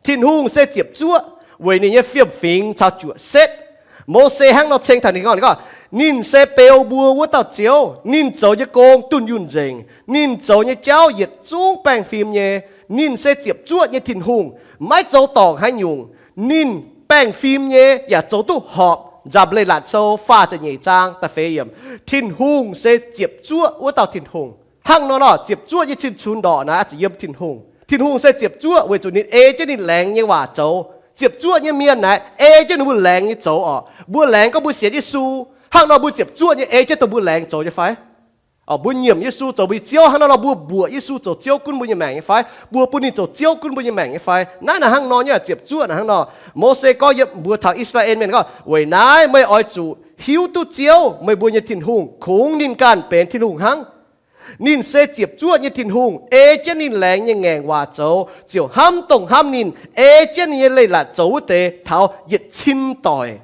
Tin-Hungh se ziepc zuoqv weic ninh nyei fiem-fingx caux juoqc setv. Mose hnangv nor ceng taux ninh gorngv, ninh gorngv, ninh se beu mbuo wuov dauh Ziouv. Ninh zoux nyei gong dunh yunh nzengc. Ninh zoux nyei jauv yietc zungv baengh fim nyei. Ninh se ziepc zuoqv nyei Tin-Hungh, maiv zoux dorngc haaix nyungc. Ninh baengh fim nyei yaac zoux duqv horpc. Nzamc Leiz-Latc Sou faah ziepc nyeic zaang da'feix yiemc. Tin-Hungh se ziepc zuoqv wuov dauh Tin-Hungh. Hnangv nor nor, ziepc zuoqv nyei cin-cunx ndorqc naaic zuqc yiem Tin-Hungh. Tin-Hungh se ziepc zuoqv weic zuqc ninh ei jienv ninh laengz nyei waac zoux. Ziepc zuoqv nyei mienh naaic ei jienv ninh mbuo laengz nyei zoux oc. Mbuo laengz gorngv mbuo sienx Yesu, hnangv nor mbuo ziepc zuoqv nyei ei jienv dongh mbuo laengz zoux nyei fai? Mbuo nyiemc Yesu zoux mbuo nyei Ziouv, hnangv nor nor mbuo mbuoqc Yesu zoux Ziouv gunv mbuo nyei maengc nyei fai? Mbuo bun ninh zoux Ziouv gunv mbuo nyei maengc nyei fai? Naaiv naaic hnangv nor nyei, ziepc zuoqv naaic hnangv nor. Mose gorngv yiem mbuox taux I^saa^laa^en Mienh gorngv, weic naaiv meih oix zuqc hiuv duqv Ziouv, meih mbuo nyei Tin-Hungh, kungx ninh ganh benx Tin-Hungh hnangv. Ninh se ziepc zuoqv nyei Tin-Hungh, ei jienv ninh laengz nyei ngaengc waac zoux, ziouc hnamv dongh hnamv ninh, ei jienv ninh nyei leiz-latc zoux wuov deix taux yietc cin doic.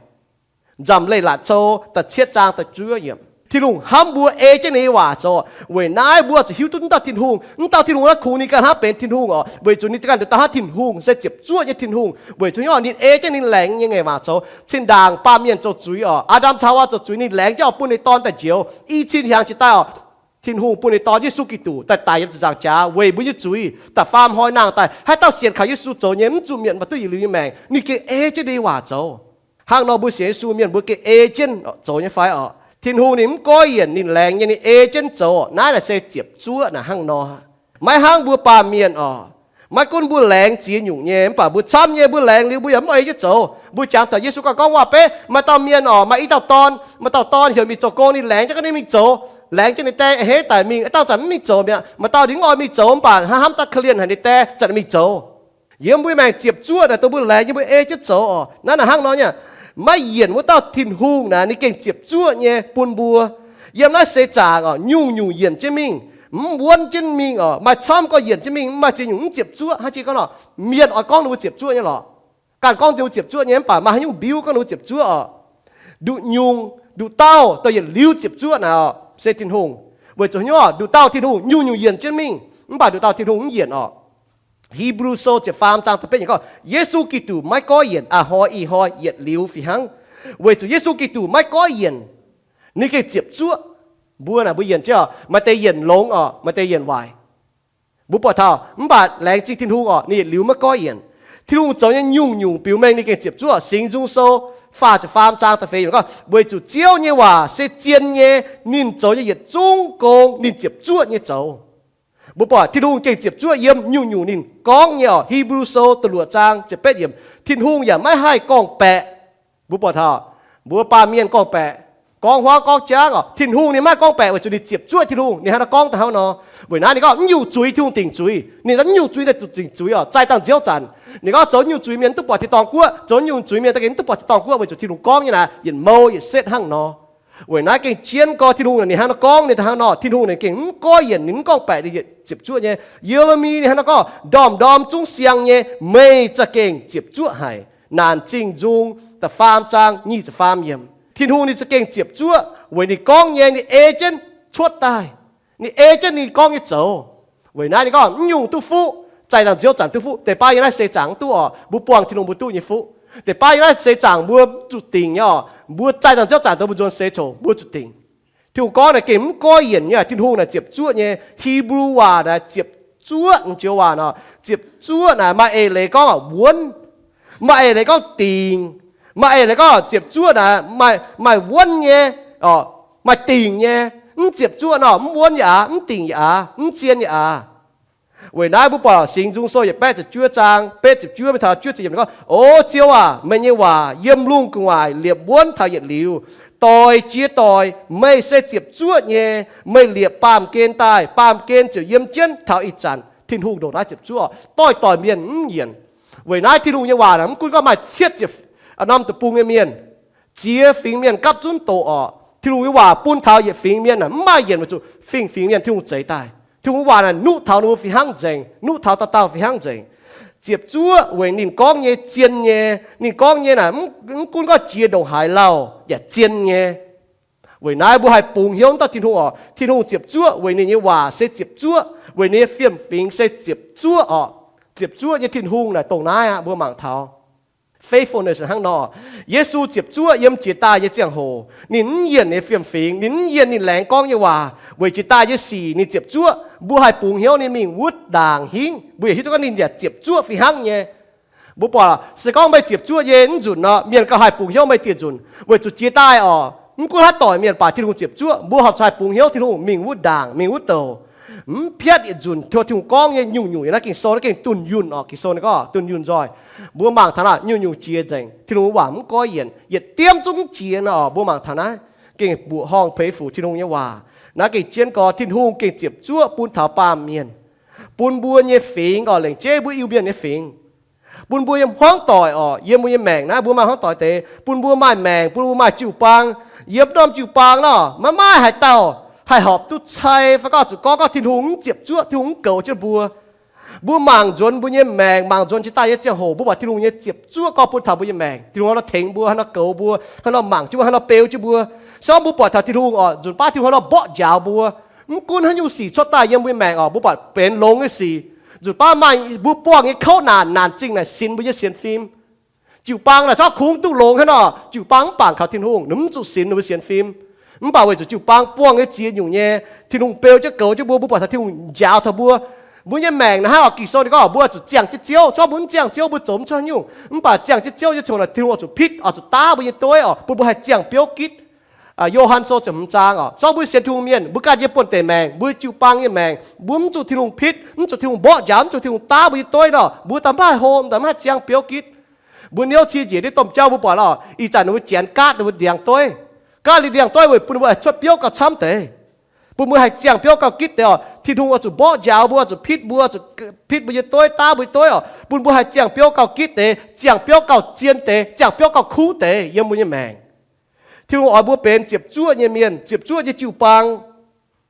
Nzamc Leiz-Latc Sou da'cietv zaang da'juov yiemc. Tin-Hungh hnamv mbuo ei jienv ninh nyei waac zoux. Weic naaiv mbuo zuqc hiuv duqv mv dauh Tin-Hungh. Mv dauh Tin-Hungh naaiv kungx ninh ganh hnangv benx Tin-Hungh oc, weic zuqc ninh ganh nduqc dauh hnangv Tin-Hungh, se ziepc zuoqv nyei Tin-Hungh. Weic zuqc ninh ei jienv ninh laengz nyei ngaengc waac zoux. Cin-ndaangc baamh mienh zoux zuiz oc, Aa^ndam caux Haawaa zoux zuiz, ninh laengz jienv oix bun ninh dorn daaih njoux. I cin hiaangx jiex daaih oc, Tin-Hungh bun ninh dorn Yesu Giduc daaih daic yiem ziepc nzaangc jaax weic mbuo nyei zuiz, da'faam hnoi nangh daaih. Haaix dauh sienx kaux Yesu zoux nyei, mv zuqc mietc mv baac duqv yietc liuz nyei maengc. Ninh gengh ei jienv ninh nyei waac zoux. Hnangv nor mbuo sienx Yesu mienh, mbuo gengh ei jienv zoux nyei fai oc? Tin-Hungh ninh mv goiv yienc ninh laengz nyei, ninh ei jienv zoux. Naaiv naaic se ziepc zuoqv naaic hnangv nor. Maiv hnangv mbuo baamh mienh oc. Maiv gunv mbuo laengz ziex nyungc nyei, mv baac mbuo camv nyei, mbuo laengz liuz mbuo yaac mv ei jienv zoux. Mbuo jangx taux Yesu ganh gorngv waac-beiv, maaih dauh mienh oc, maaih i dauh dorn, maaih dauh dorn heuc mingh zoux gong, ninh laengz jienv ga'naaiv mingh zoux. Laengz jienv ninh die a'hneiv daic mingh, a'dangh zanc mv mingh zoux mi'aqv. Maaih dauh ninh mv oix mingh zoux mv baac hnangv hnamv daaih korv-lienh haic ninh die, zanc mingh zoux. Yiem mbuo maengc ziepc zuoqv naaic dongh mbuo laengz nyei mbuo ei jienv zoux oc. Naaiv naaic hnangv nor nyei, maiv yienc wuov dauh Tin-Hungh naaic ninh gengh ziepc zuoqv nyei bun mbuo. Yiem naaiv seix zaangc oc, nyungc-nyungc yienc jienv mingh, mv wuonv jienv mingh oc, maaih camv gorngv yienc jienv mingh, mv maaih ziex nyungc mv ziepc zuoqv. Hnangv jiex gorngv nor, mienh oix gorngv ninh mbuo ziepc zuoqv nyei lorqc. Ganh gorngv ninh mbuo ziepc zuoqv nyei mv baac maaih haaix nyungc mbiuv gorngv ninh mbuo ziepc zuoqv oc. Nduqc nyungc nduqc dauh dongh yietc liuz ziepc zuoqv naaic oc, se Tin-Hungh. Weic zuqc haaix nyungc? Nduqc dauh Tin-Hungh nyungc-nyungc yienc jienv mingh, mv baac nduqc dauh Tin-Hungh mv yienc oc. Hipv^lu Sou ziepc faam zaang da'betv yiemc gorngv, Yesu Giduc maiv goiv yienc, a'hnoi ih hnoi yietc liuz fih hnangv. Weic zuqc Yesu Giduc maiv goiv yienc, ninh gengh ziepc zuoqv. Mbuo naaic mbuo yienc jienv oc, maaih deix yienc longx oc, maaih deix yienc waaic. Mbuo buatc taux, mv baac laengz zingh Tin-Hungh oc, ninh yietc liuz maiv goiv yienc. Tin-Hungh zoux nyei nyungc-nyungc biux mengh ninh gengh ziepc zuoqv. Singx Nzung Sou faah ziepc faam zaang da'feix yiemc gorngv, weic zuqc Ziouv nyei waac se zien nyei, ninh zoux nyei yietc zungv gong ninh ziepc zuoqv nyei zoux. Mbuo buatc Tin-Hungh gengh ziepc zuoqv yiem nyungc-nyungc ninh gorngv nyei oc. Hipv^lu Sou da'luoqc zaang ziepc betv yiemc, Tin-Hungh yaac maiv haih gorngv-baeqc. Mbuo buatc taux, mbuo baamh mienh gorngv-baeqc, gorngv huaav gorngv jangv oc. Tin-Hungh ninh maiv haih gorngv-baeqc weic zuqc ninh ziepc zuoqv. Tin-Hungh ninh hnangv naaiv gorngv daaih hnangv nor. Weic naaiv ninh gorngv mv nyungc zuiz Tin-Hungh dingc zuiz. Ninh daaih mv nyungc zuiz daaih zuqc dingc zuiz oc, zaih dangh nziouv zanc. Ninh gorngv zoux nyungc zuiz mienh mv duqv buatc tin-dorngh guoqv, zoux nyungc zuiz mienh daaih gengh mv duqv buatc tin-dorngh guoqv weic zuqc Tin-Hungh gorngv nyei naaic yietc mou yietc setv hnangv nor. Weic naaiv gengh jienv gorx Tin-Hungh naaic ninh hnangv naaiv gorngv ninh daaih hnangv nor. Tin-Hungh naaic gengh mv goiv yienc, ninh mv gorngv-baeqc, ninh ziepc zuoqv nyei. Ye^le^mi ninh hnangv naaiv gorngv, ndorm-ndorm zungv siang nyei, meih za'gengh ziepc zuoqv haic. Naanc Zingh Nzung da'faam zaang nyic ziepc faam yiemc. Tin-Hungh ninh za'gengh ziepc zuoqv weic ninh gorngv nyei ninh ei jienv cuotv daaih. Ninh ei jienv ninh gorngv nyei zoux. Weic naaiv ninh gorngv mv nyungc duqv fuqv, zaih dangh nziouv zanc duqv fuqv. Deix baav yiem naaiv seix zaangc mv duqv oc, mbuo buangh Tin-Hungh mbuo duqv nyei fuqv. Deix baav yiem naaiv seix zaangc mbuo zuqc dingc nyei oc, mbuo zaih dangh nziouv zanc dongh mbuo nzuonx seix coc mbuo zuqc dingc. Tin-Hungh gorngv naaic gengh mv goiv yienc nyei. Tin-Hungh naaic ziepc zuoqv nyei. Hipv^lu waac naaic ziepc zuoqv, joux waac nor, ziepc zuoqv naaic maaih eix leiz gorngv wuonv, maaih eix leiz gorngv dingc, maaih eix leiz gorngv ziepc zuoqv naaic maaih wuonv nyei, maaih dingc nyei. Mv ziepc zuoqv nor mv wuonv yaac aav, mv dingc yaac aav, mv zien yaac aav. Weic naaiv mbuo buatc Singx Nzung Sou yietc baeqv ziepc juov zaang betv ziepc juov mingh taux juov ziepc yiemc gorngv, O Ziouv aac, meih nyei waac yiem lungh gu'nguaaic liepc wuonv taux yietc liuz, doix jiex doic. Meih se ziepc zuoqv nyei. Meih liepc baamh gen daaih, baamh gen ziouc yiem jienv taux ih zanc. Tin-Hungh ndongc naaiv ziepc zuoqv, doix-doix mienh mv yienc. Weic naaiv Tin-Hungh nyei waac mv gunv gorngv maaih cietv ziepc norm deic-bung nyei mienh, ziex fingx mienh gapv zunv doqc orqc. Tin-Hungh nyei waac bun taux yietc fingx mienh mv maaih yienc weic zuqc fingx-fingx mienh Tin-Hungh zeix daaih. Tin-Hungh waac naaic nuqv taux ninh mbuo fih hnangv nzengc, nuqv taux dauh dauh fih hnangv nzengc. Ziepc zuoqv weic ninh gorngv nyei zien nyei. Ninh gorngv nyei naaic mv gunv gorngv jiex ndongc haaix lauh yaac zien nyei. Weic naaiv mbuo haih bungx hnyouv dauh Tin-Hungh orqc. Tin-Hungh ziepc zuoqv weic ninh nyei waac se ziepc zuoqv, weic ninh nyei fiem-fingx se ziepc zuoqv orqc. Ziepc zuoqv nyei Tin-Hungh naaic dongh naaiv aqv, mbuo mangc taux faithfulness hnangv nor. Yesu ziepc zuoqv yiem jiex daaih nyei ziangh hoc ninh mv yienh nyei fiem-fingx, ninh mv yienh ninh laengz gorngv nyei waac. Weic jiex daaih nyei sic ninh ziepc zuoqv, mbuo haih bungx hnyouv ninh mingh wuov ndaangc hingv. Mbuo yaac hiuv duqv gorngv ninh yaac ziepc zuoqv fih hnangv nyei. Mbuo buatc se gorngv meih ziepc zuoqv nyei mv nzunc nor, mienh gauh haih bungx hnyouv meih dieh nzunc. Weic zuqc jiex daaih orqc, mv gunv haaix doic mienh baac Tin-Hungh ziepc zuoqv, mbuo horpc zuqc haih bungx hnyouv Tin-Hungh mingh wuov ndaangc mingh wuov douc. Mv piatv yietc nzunc tov Tin-Hungh gorngv nyei nyungc-nyungc yiem naaiv Ging-Sou, naaiv gengh dunh yunh orqc. Ging-Sou ninh gorngv dunh yunh nzoih. Mbuo mangc taux naaic nyungc-nyungc jiex nzengc, Tin-Hungh waac mv goiv yienc, yietc diemv zungv mv jiex nor. Mbuo mangc taux naaiv gengh mbuoqc horngh peix fuc Tin-Hungh nyei waac. Naaiv gengh jienv gorx Tin-Hungh gengh ziepc zuoqv bun taux baamh mienh, bun mbuo nyei fingx orqc, lengc jeiv mbuo Iu-Mienh nyei fingx, bun mbuo yiem hmuangv doic orqc, yiem mbuo nyei maengc naaiv mbuo maaih hmuangv doic deix, bun mbuo maaih maengc, bun mbuo maaih jiu-baang. Yiem norm jiu-baang nor maiv maaih haaix dauh haih horpc duqv cai fai gorngv zuqc gorngv gorngv Tin-Hungh mv ziepc zuoqv, Tin-Hungh mv goux jienv mbuo. Mbuo mangc nzuonx mbuo nyei maengc, mangc nzuonx jiex daaih nyei ziangh hoc, mbuo buatc Tin-Hungh nyei ziepc zuoqv gorngv bun taux mbuo nyei maengc. Tin-Hungh hnangv nor tengx mbuo, hnangv nor goux mbuo, hnangv nor mangc jienv mbuo, hnangv nor beu jienv mbuo. Se gorngv mbuo buatc taux Tin-Hungh orqc, nzunc baav Tin-Hungh hnangv nor mborqv njaaux mbuo. Mv gunv haaix nyungc sic cuotv daaih yiem mbuo nyei maengc orqc, mbuo buatc benx longx nyei sic, nzunc baav maaih mbuo buangh nyei kouv naanc, naanc zingh naaic sinx mbuo nyei sienx fim. Jiu-baang naaic corc kungx duqv longx hnangv nor, jiu-baang mv bangc kaux Tin-Hungh, ninh mv zuqc sinx ninh mbuo sienx fim. Mv baac weic zuqc jiu-baang buangh nyei ziex nyungc nyei, Tin-Hungh beu jienv goux jienv mbuo, mbuo buatc taux Tin-Hungh njaaux taux mbuo. Mbuo nyei maengc naaic hnangv orqc, Ging-Sou ninh gorngv mbuo zuqc ziangh jienv Ziouv. Se gorngv mbuo mv ziangh Ziouv, mbuo zoux mv cuotv nyungc. Mv baac ziangh jienv Ziouv nyei ziangh hoc naaic Tin-Hungh oix zuqc pitv, oix zuqc daav mbuo nyei dueiv orqc, bun mbuo haih ziangh biouv gitv. Yo^han Sou ziepc hmz zaang orqc, se gorngv mbuo sienx Tin-Hungh mienh, mbuo ganh nyei buonv-deic maengc, mbuo jiu-baang nyei maengc, mbuo mv zuqc Tin-Hungh pitv, mv zuqc Tin-Hungh mborqv njaaux, mv zuqc Tin-Hungh daav mbuo nyei dueiv nor, mbuo daaih maiv haih hlo, daaih maiv haih ziangh biouv gitv. Mbuo niouv cie njiec ndiev domh jauv mbuo buatc lorqc, ih zanc ninh mbuo janx gaatv ninh mbuo ndiangx dueiv. Gaatv ninh ndiangx dueiv weic bun ninh mbuo haih cuotv biouv gauh camv deix. Bun mbuo haih ziangh biouv gauh gitv deix oc. Tin-Hungh oix zuqc mborqv njaaux mbuo, oix zuqv pitv mbuo, oix zuqc pitv mbuo nyei dueiv, daav mbuo nyei dueiv oc. Bun mbuo haih ziangh biouv gauh gitv deix, ziangh biouv gauh zien deix, ziangh biouv gauh kuv deix yiem mbuo nyei maengc. Tin-Hungh oix mbuo benx ziepc zuoqv nyei mienh, ziepc zuoqv nyei jiu-baang.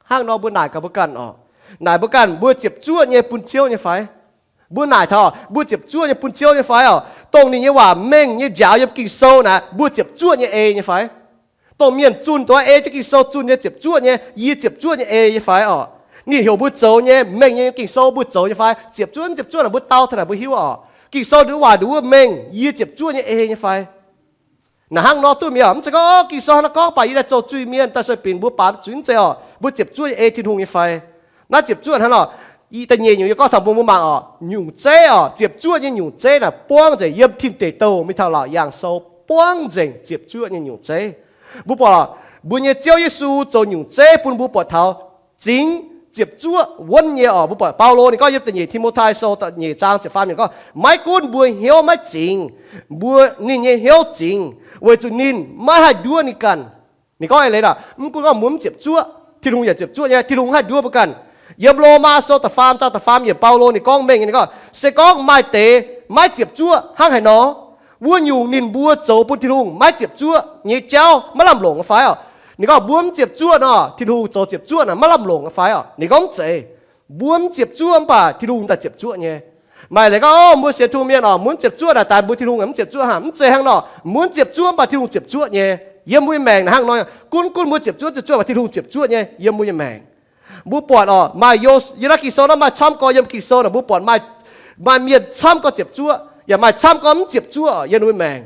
Hnangv nor mbuo naaic gaax mbuo ganh oc. Naaic mbuo ganh, mbuo ziepc zuoqv nyei bun Ziouv nyei fai? Mbuo naaic taux mbuo ziepc zuoqv nyei bun Ziouv nyei fai oc? Dongh ninh nyei waac mengh nyei njaaux yiem Ging-Sou naaic, mbuo ziepc zuoqv nyei ei nyei fai? Dongh mienh zunh duqv ei jienv Ging-Sou zunh nyei ziepc zuoqv nyei, yie ziepc zuoqv nyei ei nyei fai oc? Ninh heuc mbuo zoux nyei, mengh nyei Ging-Sou mbuo zoux nyei fai? Ziepc zuoqv, ziepc zuoqv naaic mbuo dau taux naaic mbuo hiuv oc. Ging-Sou ninh waac nduov mengh yie ziepc zuoqv nyei ei nyei fai? Naaic hnangv nor duqv mi'aqv. Mv zeiz gorngv, Ging-Sou hnangv naaiv gorngv baac yie daaih zoux zuiz-mienh daaih sueih binc mbuo baamz zuiz, mv zeiz oc. Mbuo ziepc zuoqv nyei ei Tin-Hungh nyei fai? Naaiv ziepc zuoqv hnangv nor, da'nyeic nyungc yie gorngv taux mbuo, mbuo mangc oc, nyungc zeiv oc, ziepc zuoqv nyei nyungc zeiv naaic buangv nzengc yiem Tin Deic Douh mingh taux Laauc Yaangh Sou buangv nzengc ziepc zuoqv nyei nyungc zeiv. Mbuo buatc mbuo nyei Ziouv Yesu zoux nyungc zeiv bun mbuo buatc taux zingx ziepc zuoqv wuonv nyei oc. Mbuo buatc Baulo ninh gorngv yiem da'nyeic Ti^mo^tai Sou da'nyeic zaang ziepc faam yiemc gorngv, maiv gunv mbuo hnyouv maiv zingx, mbuo, ninh nyei hnyouv zingx, weic zuqc ninh maiv haih nduov ninh ganh. Ninh gorngv eix leiz aac, mv gunv gorngv mbuo mv ziepc zuoqv, Tin-Hungh yaac ziepc zuoqv nyei, Tin-Hungh haih nduov mbuo ganh. Yiem Lomaa Sou da'faam zaang da'faam yiemc Baulo ninh gorngv mengh nyei, ninh gorngv, se gorngv maaih deix maiv ziepc zuoqv hnangv haaix nor, wuov nyungc ninh mbuo zoux bun Tin-Hungh maiv ziepc zuoqv nyei jauv maiv lamh longc nyei fai oc? Ninh gorngv mbuo mv ziepc zuoqv nor, Tin-Hungh zoux ziepc zuoqv naaic maiv lamh longc nyei fai oc? Ninh gorngv mv zeiz. Mbuo mv ziepc zuoqv mv baac Tin-Hungh daaih ziepc zuoqv nyei. Maaih leiz gorngv, o, mbuo sienx Tin-Hungh mienh oc, mbuo mv ziepc zuoqv naaic daaih mbuo Tin-Hungh mv ziepc zuoqv haic. Mv zeiz hnangv nor. Mbuo mv ziepc zuoqv mv baac Tin-Hungh ziepc zuoqv nyei. Yiem mbuo nyei maengc naaic hnangv nor, gunv, gunv mbuo ziepc zuoqv, ziepc zuoqv mv baac Tin-Hungh ziepc zuoqv nyei yiem mbuo nyei maengc. Mbuo buatc oc, maaih, yiem naaiv Ging-Sou nor maaih camv gorx yiem Ging-Sou naaic, mbuo buatc maaih, maaih mienh camv gorx ziepc zuoqv, yaac maaih camv gorx mv ziepc zuoqv yiem ninh mbuo maengc.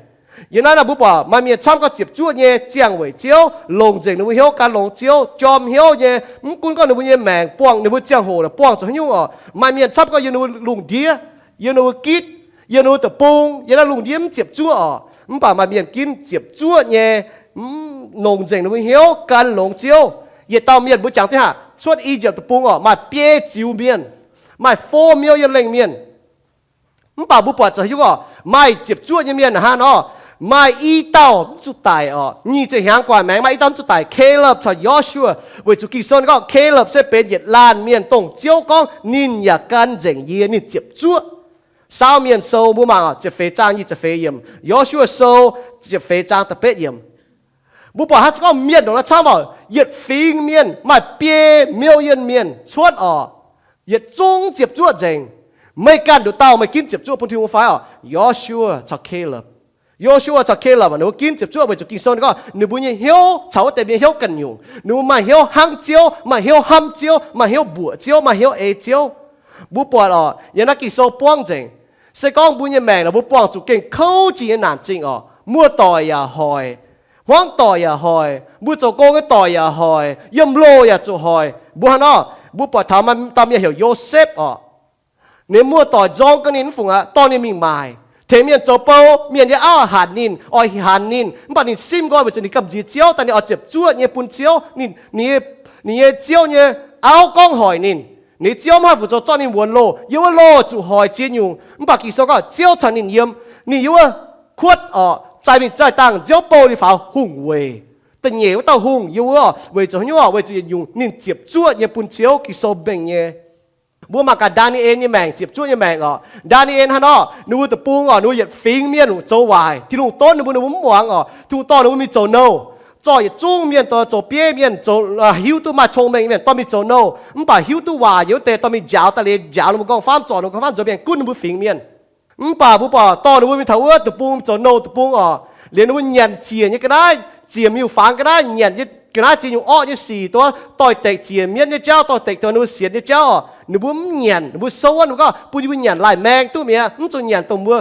Yiem naaiv nor mbuo buatc maaih mienh camv gorx ziepc zuoqv nyei ziangh weic Ziouv, longc nzengc ninh mbuo hnyouv gan longx Ziouv, jorm hnyouv nyei, mv gunv gorngv ninh mbuo nyei maengc buangh, ninh mbuo ziangh hoc naaic buangh zuqc haaix nyungc oc. Maaih mienh camv gorx yiem ninh mbuo lungh ndiev, yiem ninh mbuo gitv, yiem ninh mbuo deic-bung, yiem naaiv lungh ndiev mv ziepc zuoqv oc. Mv baac maaih mienh ginv ziepc zuoqv nyei, longc nzengc ninh mbuo hnyouv gan longx Ziouv. Yietc dauh mienh mbuo jangx duqv haac, cuotv I^yipv Deic-Bung oc, maaih biei ziux mienh, maaih fov miuv yiem lengh mienh. Mv baac mbuo buatc zuqc haaix nyungc oc, maaih ziepc zuoqv nyei mienh hnangv nor, maaih i dauh mv zuqc daic oc. Nyic ziepc hnyangx gu'nguaaic maengx maaih i dauh mv zuqc daic, Caleb caux Joshua. Weic zuqc Ging-Sou ninh gorngv Caleb se benx yietc laanh mienh dongh Ziouv gorngv ninh yaac gan nzengc yie, ninh ziepc zuoqv. Saauv Mienh Sou mbuo mangc oc, ziepc feix zaang nyic ziepc feix yiemc, Joshua Sou ziepc feix zaang da'betv yiemc. Mbuo buatc haaix zanc gorngv mienh ndongc naaiv camv oc, yietc fingx mienh maaih biei million mienh cuotv oc, yietc zungv ziepc zuoqv nzengc. Meih ganh nduqc dauh meih ginv ziepc zuoqv bun Tin-Hungh fai oc? Joshua caux Caleb. Joshua caux Caleb ninh mbuo ginv ziepc zuoqv weic zuqc Ging-Sou ninh gorngv ninh mbuo nyei hnyouv caux wuov deix mienh hnyouv ganh nyungc. Ninh mbuo maaih hnyouv hnangv Ziouv, maaih hnyouv hnamv Ziouv, maaih hnyouv mbuoqc Ziouv, maaih hnyouv ei Ziouv. Mbuo buatc oc, yiem naaiv Ging-Sou buangv nzengc. Se gorngv mbuo nyei maengc naaic mbuo buangh zuqc gengh kouv jiex nyei naanc zingh oc, muoz-doic yaac hoic, hmuangv doic yaac hoic, mbuo zoux gong nyei doic yaac hoic, yiem loh yaac zuqc hoic. Mbuo hnangv nor, mbuo buatc taux maaih dauh mienh heuc Yosepv oc. Ninh muoz-doic nzorng gaax ninh mv fungc aqv, dorh ninh mingh maaic. Tengx mienh zoux bou, mienh nyei auv hanc ninh, oix hanc ninh, mv baac ninh simv nqoi weic zuqc ninh gamh nziex Ziouv daaih, ninh oix ziepc zuoqv nyei bun Ziouv. Ninh, ninh nyei Ziouv nyei auv gorngv hoic ninh, ninh Ziouv mv haih fu'zoux zorqv ninh wuonx loh. Yiem wuov loh zuqc hoic ziex nyungc, mv baac Ging-Sou gorngv Ziouv caux ninh yiem. Ninh yiem wuov kuotv oc, zaih mingh zaih dangh Ziouv bouh ninh faaux hungh weic. Da'nyeic wuov dauh hungh yiem wuov oc, weic zuqc haaix nyungc oc? Weic zuqc yietc nyungc ninh ziepc zuoqv nyei bun Ziouv. Ging-Sou mengh nyei. Mbuo mangc gaax Ndaa^ni^en nyei maengc, ziepc zuoqv nyei maengc oc. Ndaa^ni^en hnangv nor, ninh mbuo deic-bung oc, ninh mbuo yietc fingx mienh zoux waaic. Tin-Hungh donv ninh mbuo, ninh mbuo mv muangx oc. Tin-Hungh dorh ninh mbuo mingh zoux nouh, zorqv yietc zungv mienh, zoux bieiv mienh, zoux hiuv duqv maaih cong-mengh mienh dorh mingh zoux nouh, mv baac hiuv duqv waac nyei wuov deix dorh mingh njaaux daaih liuz njaaux ninh mbuo nqorngv-famv, zorc ninh mbuo nqorngv-famv nzuonx mienh gunv ninh mbuo fingx mienh. Mv baac mbuo buatc dorh ninh mbuo mingh taux wuov deic-bung zoux nouh deic-bung oc, liuz ninh mbuo nyanc ziec nyei ga'naaiv, ziec miuc-fangx ga'naaiv, nyanc nyei ga'naaiv ziex nyungc orqv nyei sic, doix-dekc ziec mienv nyei jauv, doix-dekc taux ninh mbuo sienx nyei jauv oc. Ninh mbuo mv nyanc, ninh mbuo souv wuov, ninh mbuo gorngv, bun yie mbuo nyanc laih maeng duqv mi'aqv, mv zuqc nyanc dongh mbuo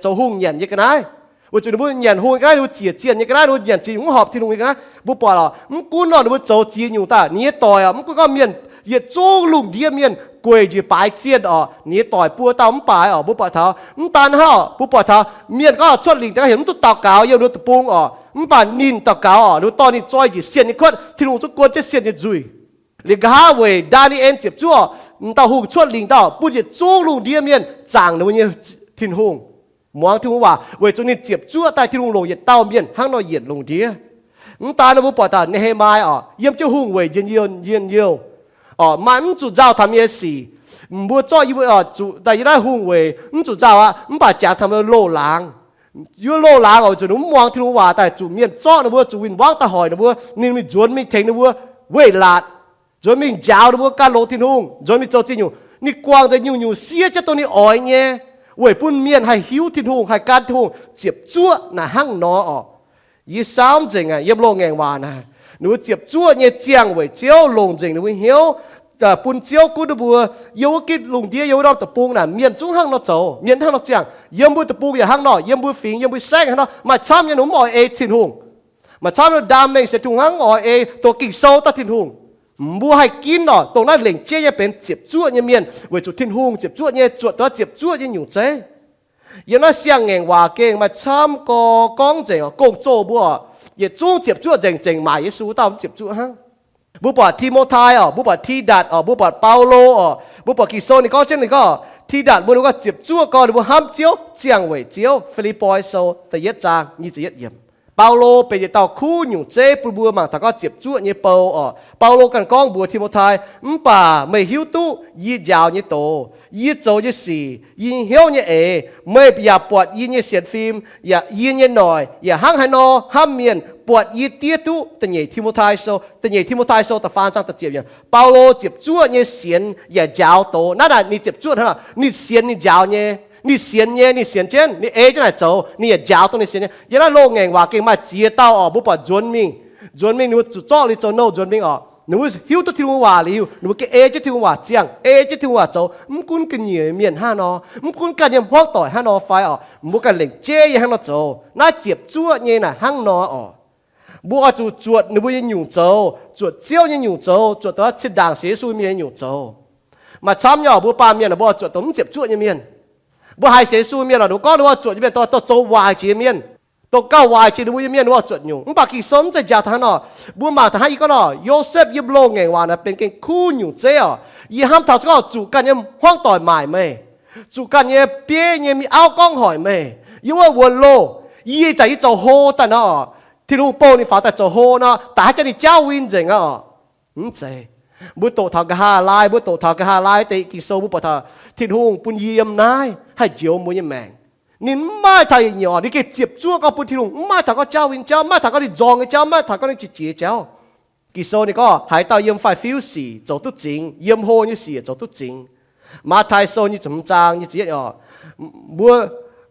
zoux hungh nyanc nyei ga'naaiv. Weic zuqc ninh mbuo nyanc hungh nyei ga'naaiv, ninh mbuo ziec zienh nyei ga'naaiv, ninh mbuo nyanc ziex nyungc mv horpc Tin-Hungh nyei ga'naaiv. Mbuo buatc oc, mv gunv nor ninh mbuo zoux ziex nyungc daaih, ninh nyei doic oc, mv gunv gorngv mienh yietc zungv lungh ndiev mienh gueic njiec baaix zienh oc, ninh nyei doic buo dauh mv baaix oc. Mbuo buatc taux mv daan hnangv oc, mbuo buatc taux mienh gorngv cuotv lingc daaih heuc mv duqv daux gaux yiem ninh deic-bung oc, mv baac ninh daux gaux oc, ninh dorh ninh zoi njiec sienh nyei kuotv, Tin-Hungh zungv guon jienv sienh nyei nzuih. Liuz nqa'haav weic Ndaa^ni^en ziepc zuoqv, m'dauh hungh cuotv lingc dauh bun yietc zungv lungh ndiev mienh zaangc ninh mbuo nyei Tin-Hungh, muangx Tin-Hungh waac, weic zuqc ninh ziepc zuoqv daaih Tin-Hungh longc yietc dauh mienh hnangv nor yienc lungh ndiev. Mv daan nor mbuo buatc taux Ne^he^mai oc, yiem jienv hungh weic njien-youh, njien-youh oc, maaih mv zuqc nzauh taux mienh nyei sic. Mbuo zorqv yie mbuo zuqc daaih yiem naaiv hungh weic mv zuqc nzauh aqv, mv baac jangx taux loz-laangz. Yiem loz-laangz oc, weic zuqc ninh mv muangx Tin-Hungh waac daaih, zuqc mienh zorqv ninh mbuo, zuqc win-wangv daaih hoic ninh mbuo, ninh mingh nzuonx mingh tengx ninh mbuo weic laatc, nzuonx mingh njaaux ninh mbuo gan longx Tin-Hungh, nzuonx mingh zoux ziex nyungc. Ninh guangc nzengc nyungc-nyungc siev jienv dongh ninh oix nyei, weic bun mienh haih hiuv Tin-Hungh, haih gan Tin-Hungh. Ziepc zuoqv naaic hnangv nor oc. Yie saauv nzengc aqv, yiem loz-ngaengc waac naaic, ninh mbuo ziepc zuoqv nyei ziangh weic Ziouv, longc nzengc ninh mbuo hnyouv bun Ziouv gunv ninh mbuo. Yiem wuov gitv lungh ndiev, yiem wuov norm deic-bung naaic, mienh zungv hnangv nor zoux, mienh hnangv nor ziangh. Yiem mbuo deic-bung yaac hnangv nor, yiem mbuo fingx, yiem mbuo saengv hnangv nor. Maaih camv nyei ninh mv oix ei Tin-Hungh. Maaih camv nyei ndaam mengh sienx Tin-Hungh hnangv, oix ei dongh Ging-Sou daaih Tin-Hungh. Mbuo haih ginv oc, dongh naaiv lengc jeiv nyei benx ziepc zuoqv nyei mienh, weic zuqc Tin-Hungh ziepc zuoqv nyei zuotc duqv ziepc zuoqv nyei nyungc zeiv. Yiem naaiv siang-ngaengc waac gengh maaih camv gorx gorngv nzengc oc, gong-zoh mbuo oc, yietc zungv ziepc zuoqv nzengc, zengc maaic Yesu dauh mv ziepc zuoqv hnangv. Mbuo buatc Ti^mo^tai oc, mbuo buatc Tidatc oc, mbuo buatc Baulo oc, mbuo buatc Ging-Sou ninh gorngv jienv ninh gorngv, Tidatc mbuo ninh gorngv ziepc zuoqv gorngv ninh mbuo hnamv Ziouv, ziangh weic Ziouv. Fi^lipv^poi Sou da'yietv zaang nyic ziepc yietv yiemc. Baulo benx yietc dauh kuv nyungc zeiv bun mbuo mangc taux gorngv ziepc zuoqv nyei bou oc. Baulo ganh gorngv mbuox Ti^mo^tai, mv baac meih hiuv duqv yie njaaux nyei doz, yie zoux nyei sic, yie nyei hnyouv nyei eix, meih yaac buatc yie nyei sienx fim, yaac yie nyei noic yaac hnangv haaix nor hnamv mienh, buatc yie diev duqv. Da'nyeic Ti^mo^tai Sou, da'nyeic Ti^mo^tai Sou da'faam zaang da'ziepc yiemc. Baulo ziepc zuoqv nyei sienx yaac njaaux doz. Naaiv naaic ninh ziepc zuoqv hnangv nor, ninh sienx ninh njaaux nyei. Ninh sienx nyei, ninh sienx jienv, ninh ei jienv naaic zoux, ninh yaac njaaux dongh ninh sienx nyei. Yiem naaiv loz-ngaengc waac gengh maaih ziex dauh oc, mbuo buatc nzuonx mingh, nzuonx mingh ninh mbuo zuqc zorqv liuz zoux nouh nzuonx mingh oc. Ninh mbuo hiuv duqv Tin-Hungh waac liuz, ninh mbuo gengh ei jienv Tin-Hungh waac ziangh, ei jienv Tin-Hungh waac zoux. Mv gunv ga'nyiec mienh hnangv nor, mv gunv ganh nyei hmuangv doic hnangv nor fai oc, mbuo ganh lengc jeiv nyei hnangv nor zoux. Naaiv ziepc zuoqv nyei naaic hnangv nor oc. Mbuo oix zuqc zuotc ninh mbuo nyei nyungc zoux, zuotc Ziouv nyei nyungc zoux, zuotc dongh cin-ndaangc sienx Yesu mienh nyei nyungc zoux. Maaih camv nyei oc, mbuo baamh mienh oc, mbuo oix zuotc dongh mv ziepc zuoqv nyei mienh. Mbuo haiz sienx Yesu mienh oc, ninh mbuo gorngv ninh mbuo oix zuotc nyei mienh dongh, dongh zoux waaic jiex mienh, dongh gauh waaic jiex ninh mbuo nyei mienh, ninh mbuo oix zuotc nyungc. Mv baac Ging-Sou mv zeiz njaaux taux hnangv nor. Mbuo mangc taux hnangv yie gorngv nor, Yosepv yiem loz-ngaengc waac naaic benx gengh kuv nyungc zeiv oc. Yie hnamv taux gorngv zuqc ganh nyei hmuangv doic maaic meih, zuqc ganh nyei bieiv nyei mi auv gorngv hoic meih, yiem wuov wuonx loh, yie zanc yie zoux hlo daaih nor, Tin-Hungh bouh ninh faaux daaih zoux hlo nor, daaih haaix jangx ninh jauv win nzengc aqv oc. Mv zeiz. Mbuo doqc taux nqa'haav laai, mbuo doqc taux nqa'haav laai deix Ging-Sou, mbuo buatc taux Tin-Hungh bun yie yiem naaiv haih njoux mbuo nyei maengc. Ninh mv maaih taux yietc nyungc, ninh gengh ziepc zuoqv gorngv bun Tin-Hungh, mv maaih taux gorngv jauv win jauv, mv maaih taux gorngv ninh nzorng nyei jauv, mv maaih taux gorngv ninh qiex jiez jauv. Ging-Sou ninh gorngv haaix dauh yiem faix-fiuv sic zoux duqv zingx, yiem hlo nyei sic yaac zoux duqv zingx. Matv^tai Sou nyic ziepc hmz zaang nyic ziepc yietv oc. Mbuo,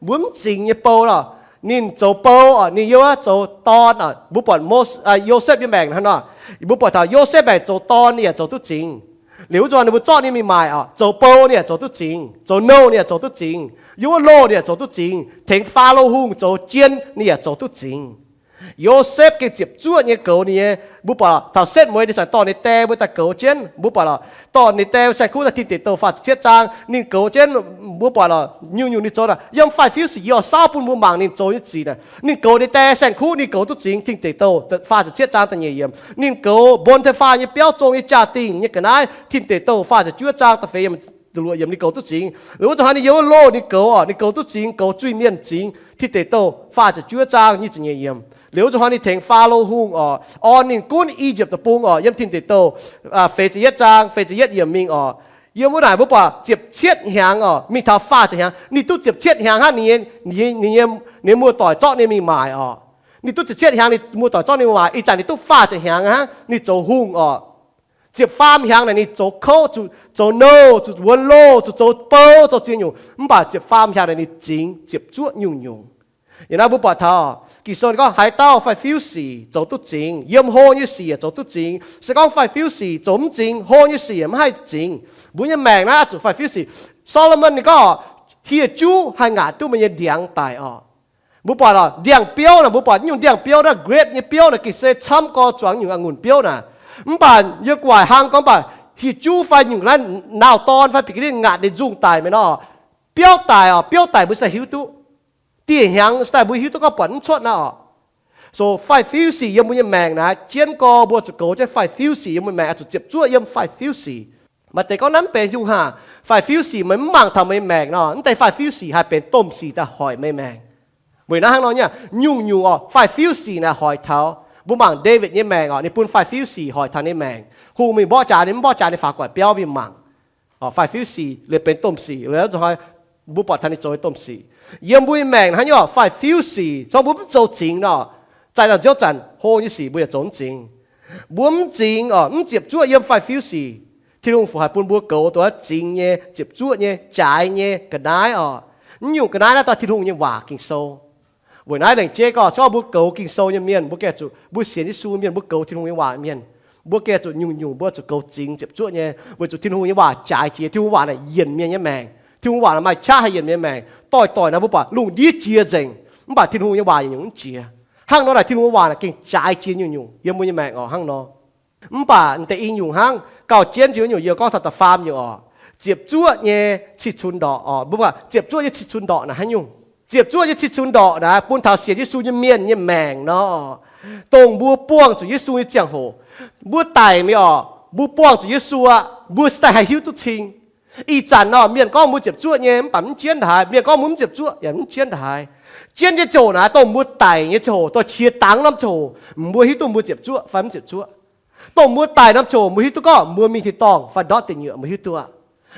mbuo mv zingx nyei bou oc, ninh zoux bou oc, ninh yiem wuov zoux dorn oc. Mbuo buatc Mose, Yosepv nyei maengc hnangv nor, mbuo buatc taux Yosepv maengc zoux dorn ninh yaac zoux duqv zingx. Liuz wuov nzunc ninh mbuo zorqv ninh mingh maaic oc, zoux bou ninh yaac zoux duqv zingx, zoux nouh ninh yaac zoux duqv zingx, yiem wuov loh ninh yaac zoux duqv zingx, tengx Faalo Hungh zoux jien ninh yaac zoux duqv zingx. Yosepv gengh ziepc zuoqv nyei goux ninh nyei. Mbuo buatc taux setv mueiz ninh ziouc dorh ninh die mbuo daaih goux jienv. Mbuo buatc lorqc, dorh ninh die saeng-kuv daaih Tin Deic Douh faah ziepc cietv zaang ninh goux jienv. Mbuo buatc lorqc, nyungc-nyungc ninh zoux naaic yiem faix-fiuv sic, yie oix saauv bun mbuo mangc ninh zoux nyei sic naaic. Ninh goux ninh die saeng-kuv, ninh goux duqv zingx. Tin Deic Douh faah ziepc cietv zaang da'nyeic yiemc, ninh goux Mbon Teufaah nyei biauv zong nyei jaa-dingh nyei ga'naaiv. Tin Deic Douh faah ziepc juov zaang da'feix yiemc, luoqc yiemc ninh goux duqv zingx. Liuz wuov nzunc hnoi ninh yiem wuov loh ninh goux oc, ninh goux duqv zingx, goux zuiz-mienh zingx. Tin Deic Douh faah ziepc juov zaang nyic ziepc nyeic yiemc. Liuz wuov nzunc hnoi ninh tengx Faalo Hungh oc, orn ninh gunv I^yipv Deic-Bung oc, yiem Tin Deic Douh feix ziepc yietv zaang feix ziepc yietv yiemc mingh oc. Yiem wuov naaic mbuo buatc ziepc cietv hnyangx oc, mingh taux faah ziepc hnyangx, ninh duqv ziepc cietv hnyangx hnangv. Ninh nyei, ninh nyei muoz-doic zorqv ninh mingh maaic oc. Ninh duqv ziepc cietv hnyangx ninh muoz-doic zorqv ninh mingh maaic. Ih zanc ninh duqv faah ziepc hnyangx hnangv, ninh zoux hungh oc. Ziepc faam hnyangx naaic ninh zoux kouv, zuqc zoux nouh, zuqc wuonx loh, zuqc zoux bou, zoux ziex nyungc. Mv baac ziepc faam hnyangx naaic ninh zingx ziepc zuoqv nyungc-nyungc. Yiem naaiv mbuo buatc taux Ging-Sou ninh gorngv haaix dauh faix-fiuv sic zoux duqv zingx, yiem hlo nyei sic yaac zoux duqv zingx. Se gorngv faix-fiuv sic zoux mv zingx, hlo nyei sic yaac mv haih zingx. Mbuo nyei maengc naaiv oix zuqc faix-fiuv sic. Solomon ninh gorngv, hieh juv haih ngaatc duqv meih nyei ndiangx daic oc. Mbuo buatc lorqc, ndiangx-biouv naaic, mbuo buatc nyungc ndiangx-biouv naaiv, grape nyei biouv naaic gengh se camv gorx zuangx nyungc a'ngunc biouv naaic. Mv baac yiem gu'nguaaic hnangv gorngv baac hieh juv fai nyungc naaiv nauc-dorn fai bieqc ga'ndiev ngaatc ninh nzungh daic meih nor, biauv daic oc, biauv daic mbuo se hiuv duqv. Dieh hnyangx se daaih mbuo hiuv duqv gorngv buatc mv cuotv naaiv oc. So faix-fiuv sic yiem mbuo nyei maengc naaic, jienv gorx mbuo zuqc goux jienv faix-fiuv sic yiem mbuo maengc, oix zuqc ziepc zuoqv yiem faix-fiuv sic. Maaih deix gorngv naaiv mv benx hungh haah, faix-fiuv sic meih mv mangc taux meih maengc nor, mv deix faix-fiuv sic haih benx domh sic daaih hoic meih maengc. Weic naaiv hnangv nor nyei, nyungc-nyungc oc, faix-fiuv sic naaic hoic taux. Mbuo mangc Ndaawitv nyei maengc orqc, ninh bun faix-fiuv sic hoic taux ninh maengc. Hungh mingh mborqv jaax ninh mv mborqv jaax ninh faaux guaic biauv mingh mangc. Faix-fiuv sic liuz benx domh sic, liuz mbuo buatc taux ninh zoux domh sic. Yiem mbuo nyei maengc hnangv nyei orqc, faix-fiuv sic, zorqv mbuo mv zoux zingx nor, zaih nzauh nziouv zanc hlo nyei sic mbuo yaac zoux mv zingx. Mbuo mv zingx orqc, mv ziepc zuoqv yiem faix-fiuv sic, Tin-Hungh fungc haih bun mbuo goux dongh zingx nyei, ziepc zuoqv nyei, jaaix nyei ga'naaiv orqc. Mv nyungc ga'naaiv naaiv daaih Tin-Hungh nyei waac Ging-Sou. Weic naaiv lengc jeiv gorngv, se gorngv mbuo goux Ging-Sou nyei mienh, mbuo gengh zuqc, mbuo sienx Yesu mienh, mbuo goux Tin-Hungh nyei waac mienh, mbuo gengh zuqc nyungc-nyungc mbuo zuqc goux zingx ziepc zuoqv nyei, weic zuqc Tin-Hungh nyei waac jaaix jiex. Tin-Hungh waac naaic yienc mienh nyei maengc. Tin-Hungh waac naaic maaih qaqv haih yienc mienh nyei maengc. Doix-doic naaic mbuo buatc lungh ndiev jiex nzengc, mv baac Tin-Hungh nyei waac yietc nyungc mv jiex. Hnangv nor naaic Tin-Hungh nyei waac naaic gengh jaaix jiex nyungc-nyungc yiem mbuo nyei maengc orqc hnangv nor. Mv baac deix i nyungc hnangv, gauh jienv jiex nyungc, yie gorngv taux da'faam nyungc orqc, ziepc zuoqv nyei cih cunx ndorqc orqc. Mbuo buatc ziepc zuoqv nyei cih cunx ndorqc naaic haaix nyungc? Ziepc zuoqv nyei cih cunx ndorqc naaic bun taux sienx Yesu nyei mienh nyei maengc nor, dongh mbuo buangh zuqc Yesu nyei ziangh hoc, mbuo daic mi'aqv orqc, mbuo buangh zuqc Yesu aqv, mbuo se daaih haih hiuv duqv cing. Ih zanc nor mienh gorngv mbuo ziepc zuoqv nyei, mv baac mv jienv ndaaix. Mienh gorngv mbuo mv ziepc zuoqv yaac mv jienv ndaaix. Jienv nyei ziangh hoc naaic, dongh mbuo daic nyei ziangh hoc, dongh qiex dangx norm ziangh hoc, mbuo hiuv duqv mbuo ziepc zuoqv fai mv ziepc zuoqv. Dongh mbuo daic norm ziangh hoc mbuo hiuv duqv gorngv mbuo mingh tin-dorngh fai ndortv deic nyuoqc mbuo hiuv duqv.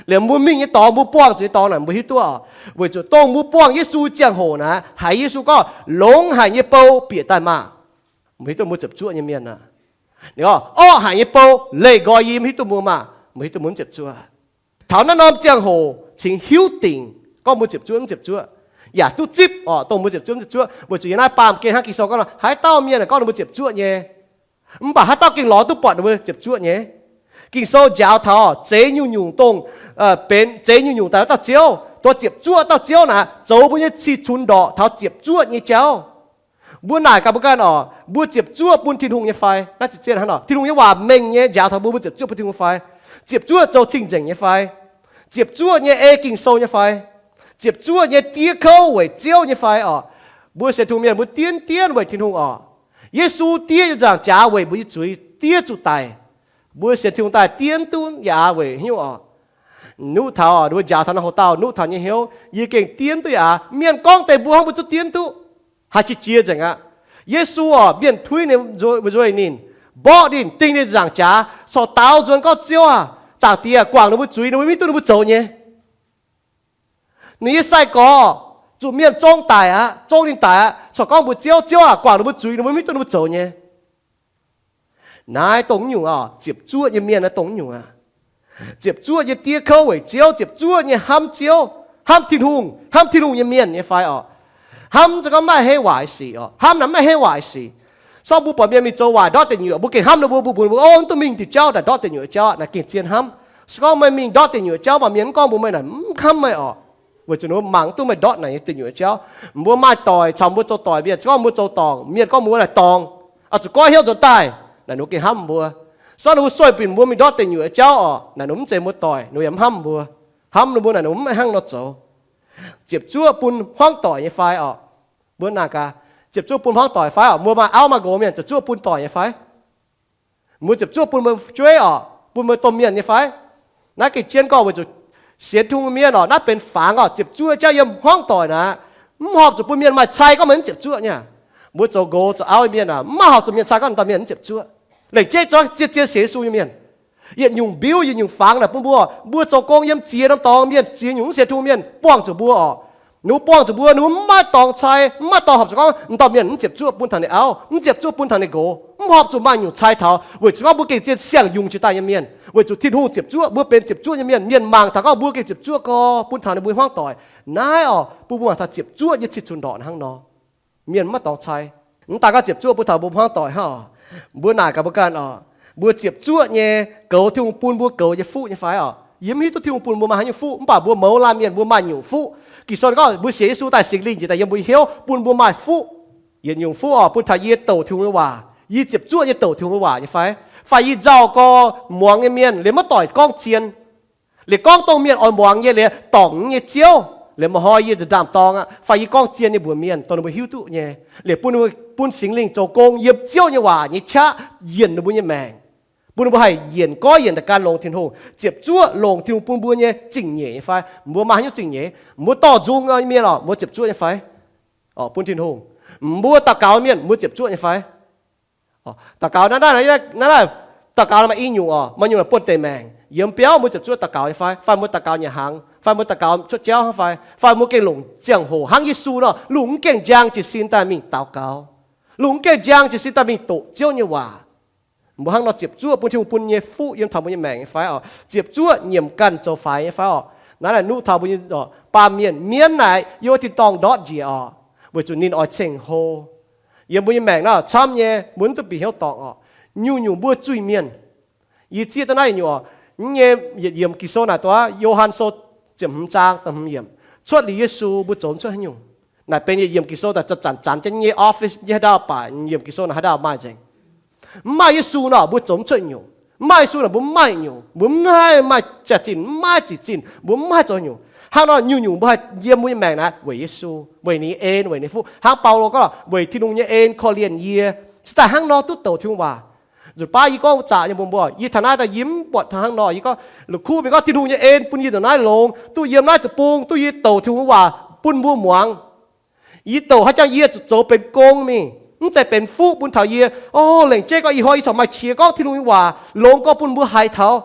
Liemh mbuo mingh nyei dorngx, mbuo buangh zuqc nyei dorngx naaic mbuo hiuv duqv. Weic zuqc dongh mbuo buangh Yesu ziangh hoc naaic, haiz Yesu gorngv, longx haic nyei bou bieqc daaih maah! Mbuo hiuv duqv mbuo ziepc zuoqv nyei mienh aqv. Orqv haic nyei bou leih nqoi yie, mv hiuv duqv mbuo maah! Mbuo hiuv duqv mbuo mv ziepc zuoqv. Taux naaiv norm ziangh hoc cingx hiuv dingc gorngv mbuo ziepc zuoqv mv ziepc zuoqv, yaac duqv zipv orqc dongh mbuo ziepc zuoqv mv ziepc zuoqv. Weic zuqc yiem naaiv baamh gen hnangv Ging-Sou gorngv nor, haaix dauh mienh gorngv ninh mbuo ziepc zuoqv nyei, mv baac haaix dauh gengh lorz duqv buatc ninh mbuo ziepc zuoqv nyei? Ging-Sou njaaux taux zeix nyungc-nyungc dongh, benx zeix nyungc-nyungc daaih wuov dauh Ziouv, dongh ziepc zuoqv dauh Ziouv naaic zoux mbuo nyei cih cunx ndorqc taux ziepc zuoqv nyei jauv. Mbuo naaic gaax mbuo ganh orqc, mbuo ziepc zuoqv bun Tin-Hungh nyei fai? Naaiv ziqc zien hnangv nor, Tin-Hungh nyei waac mengh nyei njaaux taux mbuo, mbuo ziepc zuoqv bun Tin-Hungh fai? Ziepc zuoqv zoux cing-nzengc nyei fai? Ziepc zuoqv nyei ei Ging-Sou nyei fai? Ziepc zuoqv nyei diev kouv weic Ziouv nyei fai orqc? Mbuo sienx Tin-Hungh mienh mbuo diev dienv weic Tin-Hungh orqc? Yesu diev yiem nzaangc jaax weic mbuo nyei zuiz, diev zuqc daic. Mbuo sienx Tin-Hungh daaih diev duqv yaac weic hnyouv orqc? Nuqv taux, mbuo njaaux taux naaiv hoc-dauh nuqv taux nyei hnyouv, yie gengh diev duqv yaac, mienh gorngv deix mbuo hnangv mbuo zungv diev duqv, haih qiex jiez nzengc aqv. Yesu orqc, mienh tuiv ninh, nzueic ninh, mborqv ninh, ding ninh nzaangc jaax, corc daaux nzuonx gorngv, Ziouv aah, Zaangc Diex, guangc ninh mbuo zuiz, ninh mbuo mv hiuv duqv ninh mbuo zoux nyei. Ninh nyei sai-gorx zuqc mienh zong daic aqv, zong ninh daic aqv, corc gorngv mbuox Ziouv, Ziouv aah, guangc ninh mbuo zuiz, ninh mbuo mv hiuv duqv ninh mbuo zoux nyei. Naaiv dongh nyungc orqc, ziepc zuoqv nyei mienh naaiv dongh nyungc aqv. Ziepc zuoqv nyei diev kouv weic Ziouv, ziepc zuoqv nyei hnamv Ziouv, hnamv Tin-Hungh, hnamv Tin-Hungh nyei mienh nyei fai orqc? Hnamv za'gengh maiv heiv waaic sic orqc, hnamv naaiv maiv heiv waaic sic. Sorng mbuo buatc mienh mingh zoux waaic ndortv deic nyuoqc, mbuo gengh hnamv ninh mbuo, mbuo mbuox mbuo, O, mv dungx mingh diuc jauv, naaic ndortv deic nyuoqc jauv, naaic gengh zien hnamv. Se gorngv meih mingh ndortv deic nyuoqc jauv, mv baac mienh mv gorngv mbuox meih naaic, mv hnamv meih orqc, weic zuqc ninh mbuo mangc duqv meih ndortv naaic nyei deic nyuoqc jauv. Mbuo maaih doic caux mbuo zoux doic mienh, se gorngv mbuo zoux dorngc, mienh gorngv mbuo naaic dorngc, oix zuqc goiv hnyouv nzuonx daaih, naaic ninh mbuo gengh hnamv mbuo. Se gorngv ninh mbuo sueih binc mbuo mingh ndortv deic nyuoqc jauv orqc, naaic ninh mbuo mv zeiz mbuo doic, ninh mbuo yaac mv hnamv mbuo. Hnamv ninh mbuo naaic ninh mbuo mv hnangv nor zoux. Ziepc zuoqv bun hmuangv doic nyei fai orqc? Mbuo naaic gaax, ziepc zuoqv bun hmuangv doic fai orqc? Mbuo maaih auv maaih nqox mienh, ziepc zuoqv bun doic nyei fai? Mbuo ziepc zuoqv bun mbuo fu'jueiv orqc, bun mbuo domh mienh nyei fai? Naaiv gengh zien gorngv weic zuqc sienx Tin-Hungh mienh orqc, naaiv benx fangx orqc, ziepc zuoqv jauv yiem hmuangv doic naaic, mv horpc zuqc bun mienh maaih cai gorngv meih mv ziepc zuoqv nyei. Mbuo zoux nqox zoux auv mienh aac, mv maaih horpc zuqc mienh cai gorngv dauh mienh mv ziepc zuoqv. Lengc jeiv zorqv zien zien sienx Yesu nyei mienh, yietc nyungc mbiuv yietc nyungc fangx naaic bun mbuo. Mbuo zoux gong yiem ziex norm dorngx, mienh ziex nyungc mv sienx Tin-Hungh mienh buangh zuqc mbuo orqc. Ninh mbuo buangh zuqc mbuo, ninh mbuo mv maaih dorngx cai, mv maaih dorngx horpc zuqc gorngv m'dauh mienh mv ziepc zuoqv bun taux ninh auv, mv ziepc zuoqv bun taux ninh nqox, mv horpc zuqc maaih nyungc cai taux, weic zuqc gorngv mbuo gengh zien siang-yungz jiex daaih nyei mienh. Weic zuqc Tin-Hungh ziepc zuoqv, mbuo benx ziepc zuoqv nyei mienh, mienh mangc taux gorngv mbuo gengh ziepc zuoqv gorx bun taux ninh mbuo hmuangv doic. Naaiv orqc, bun mbuo mangc taux ziepc zuoqv nyei cih cunx ndorqc hnangv nor. Mienh mv maaih dorngx cai. Mv daaih gorngv ziepc zuoqv bun taux mbuo hmuangv doic hnangv orqc. Mbuo naaic gaax mbuo ganh orqc, mbuo ziepc zuoqv nyei goux Tin-Hungh bun mbuo goux nyei fuqv nyei fai orqc? Yie mv hiuv duqv Tin-Hungh bun mbuo maaih haaix nyungc fuqv, mv baac mbuo mouz laanh mienh mbuo maaih nyungc fuqv. Ging-Sou gorngv mbuo sienx Yesu daaih, Singx Lingh njiec daaih yiem mbuo hnyouv bun mbuo maaih fuqv. Yietc nyungc fuqv orqc, bun taux yie douc Tin-Hungh nyei waac, yie ziepc zuoqv nyei douc Tin-Hungh nyei waac nyei fai? Fai yie nzauh gorx muangx nyei mienh liemh maiv doic gorngv zien, liemh gorngv dongh mienh oix muangx nyei, liemh dorngc nyei Ziouv, liemh maiv hnoi yie nza'ndaamh dorng aqv, fai yie gorngv zien nyei mbuox mienh dongh ninh mbuo hiuv duqv nyei, liemh bun, bun Singx Lingh zoux gong yiem Ziouv nyei waac nyei qaqv yienc ninh mbuo nyei maengc, bun ninh mbuo haih yienc goiv yienc daaih gan longx Tin-Hungh. Ziepc zuoqv longc Tin-Hungh bun mbuo nyei zingh nyeic nyei fai? Mbuo maaih haaix nyungc zingh nyeic? Mbuo dorh nzung nyei mienh orqc, mbuo ziepc zuoqv nyei fai? Orqc, bun Tin-Hungh. Mbuo daux gaux mienh, mbuo ziepc zuoqv nyei fai? Daux gaux naaiv, naaiv, daux gaux maaih i nyungc oc. Maaih nyungc naaic buonv deix maengc. Yiem biauv mbuo ziepc zuoqv daux gaux nyei fai? Fai mbuo daux gaux nyanc hnaangx? Fai mbuo daux gaux cuotv jauv hnangv fai? Fai mbuo gengh longc ziangh hoc hnangv Yesu nor, lungh mv gaengh njang jiez sin daaih mingh daux gaux, lungh mv gaengh njang jiez sin daaih mingh doqc Ziouv nyei waac? Mbuo hnangv nor ziepc zuoqv bun Tin-Hungh bun nyei fuqv yiem taux mbuo nyei maengc nyei fai oc? Ziepc zuoqv nyiemc ganh zoux faix nyei fai oc? Naaiv naaic nuqv taux mbuo nyei baamh mienh, mienv naaic yiem wuov tin-dorngh ndortv njiec oc, weic zuqc ninh oix ceng-hlo. Yiem mbuo nyei maengc naaiv camv nyei, mbuo mv duqv bieqc hnyouv dorngc oc. Nyungc-nyungc mbuo zuiz-mienh. Yie zieqv duqv naaiv nyungc oc. Nyei yietc yiemc Ging-Sou naaic dongh Yo^han Sou ziepc hmz zaang da'hmz yiemc. Cuotv liuz Yesu mbuo zoux mv cuotv haaix nyungc. Naaic benx yietc yiemc Ging-Sou daaih zanc-zanc janx nyei office nyei haaix dauh baac yiemc Ging-Sou naaic haaix dauh maaih nzengc. Mv maaih Yesu nor mbuo zoux mv cuotv nyungc. Mv maaih Yesu naaic mbuo mv maaih nyungc, mbuo mv haih maaih jaax-zinh, mv maaih zic-zinh, mbuo mv haih zoux nyungc. Hnangv nor nyungc-nyungc mbuo haih yiem mbuo nyei maengc naaic weic Yesu, weic ninh nyei en, weic ninh nyei fuqv. Hnangv Baulo gorngv, weic Tin-Hungh nyei en korv-lienh yie, se daaih hnangv nor duqv douc Tin-Hungh waac. Nzunc baav yie gorngv zaqc nyei mbuox mbuo, yie taux naaiv daaih yie mv buatc taux hnangv nor. Yie gorngv la'kuqv mingh gorngv Tin-Hungh nyei en bun yie ndongc naaiv longx, duqv yiem naaiv deic-bung, duqv yie douc Tin-Hungh waac bun mbuo muangx. Yie douc haaix jangx yie zuqc zoux benx gong mingh, mv zeiz benx fuqv bun taux yie. O, lengc jeiv gorngv ih hnoi yie corc maaih qiex gorngv Tin-Hungh nyei waac longx gorngv bun mbuo haiz taux.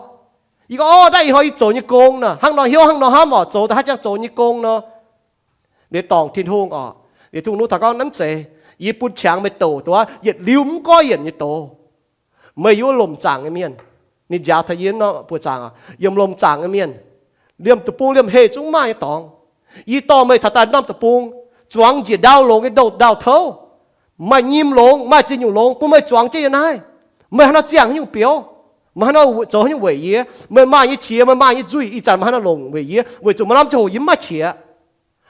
Yie gorngv, o, naaiv ih hnoi yie zoux nyei gong nor, hnangv nor hnyouv hnangv nor hnamv oc, zoux daaih haaix jangx zoux nyei gong nor. Liuz dorngc Tin-Hungh oc. Liuz Tin-Hungh taux gorngv, nanv zeiz, yie bun qangx meih douc duqv yietc liuz mv goiv yienc nyei doz. Meih yiem wuov lomc zaangc nyei mienh. Ninh njaaux taux yie nor buoz zaangc, yiem lomc zaangc nyei mienh, liemh deic-bung liemh heh zungv maaih nyei dorngx. Yie dorh meih taux daaih norm deic-bung, zuangx njiec ndau longx nyei ndau-ndau touv, maaih nyim longx, maaih ziex nyungc longx bun meih zuangx jienv yiem naaiv. Meih haaix nor ziangh haaix nyungc biouv? Meih haaix nor zoux haaix nyungc weic yie? Meih maaih nyei qiex, meih maaih nyei nzuih, ih zanc meih haaix nor longc weic yie? Weic zuqc maaih norm ziangh hoc yie mv maaih qiex,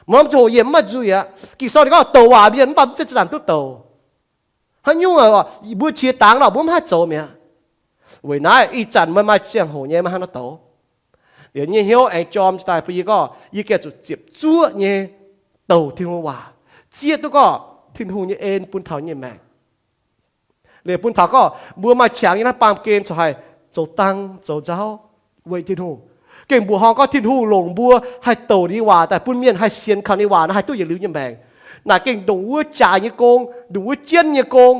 maaih norm ziangh hoc yie mv maaih nzuih aqv. Ging-Sou ninh gorngv douc waac mienh mv baac mv zeiz zanc duqv douc. Haaix nyungc mbuo qiex dangx nor mbuo mv haih zoux mi'aqv. Weic naaiv ih zanc meih maaih ziangh hoc nyei meih haaix nor douc? Liuz nyei hnyouv aengx jorm daaih bun yie gorngv yie gengh zuqc ziepc zuoqv nyei douc Tin-Hungh waac, zieqv duqv gorngv Tin-Hungh nyei en bun taux nyei maengc. Liuz bun taux gorngv mbuo maaih qangx yiem naaiv baamh gen corc haih zoux dang zoux nzauv weic Tin-Hungh. Gengh mbuoqc horngh gorngv Tin-Hungh longc mbuo haih douc ninh nyei waac daaih bun mienh haih sienx kaux ninh nyei waac naaiv haih duqv yietc liuz nyei maengc. Naaic gengh ndongc wuov jaaix nyei gong, ndongc wuov jienv nyei gong.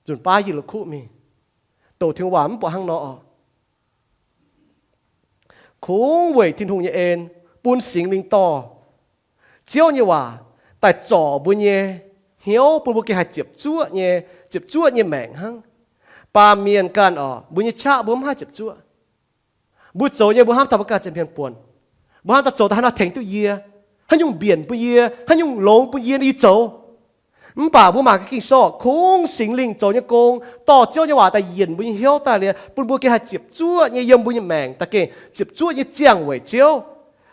Nzunc baav yie la'kuqv mingh, douc Tin-Hungh waac mv buatc hnangv nor oc. Kungx weic Tin-Hungh nyei en, bun Singx Lingh dorh Ziouv nyei waac daaih zorc mbuo nyei hnyouv bun mbuo gengh haih ziepc zuoqv nyei, ziepc zuoqv nyei maengc hnangv. Baamh mienh ganh oc, mbuo nyei qaqv mbuo mv haih ziepc zuoqv. Mbuo zoux nyei mbuo hnamv taux mbuo ganh ziepc hmien buonc. Mbuo hnamv daaih zoux daaih haaix nor tengx duqv yie, haaix nyungc mbienc bun yie, haaix nyungc longx bun yie, yie zoux. Mv baac mbuo mangc gaax Ging-Sou, kungx Singx Lingh zoux nyei gong, dorh Ziouv nyei waac daaih yienc mbuo nyei hnyouv daaih liuz, bun mbuo gengh haih ziepc zuoqv nyei yiem mbuo nyei maengc daaih gengh ziepc zuoqv nyei ziangh weic Ziouv.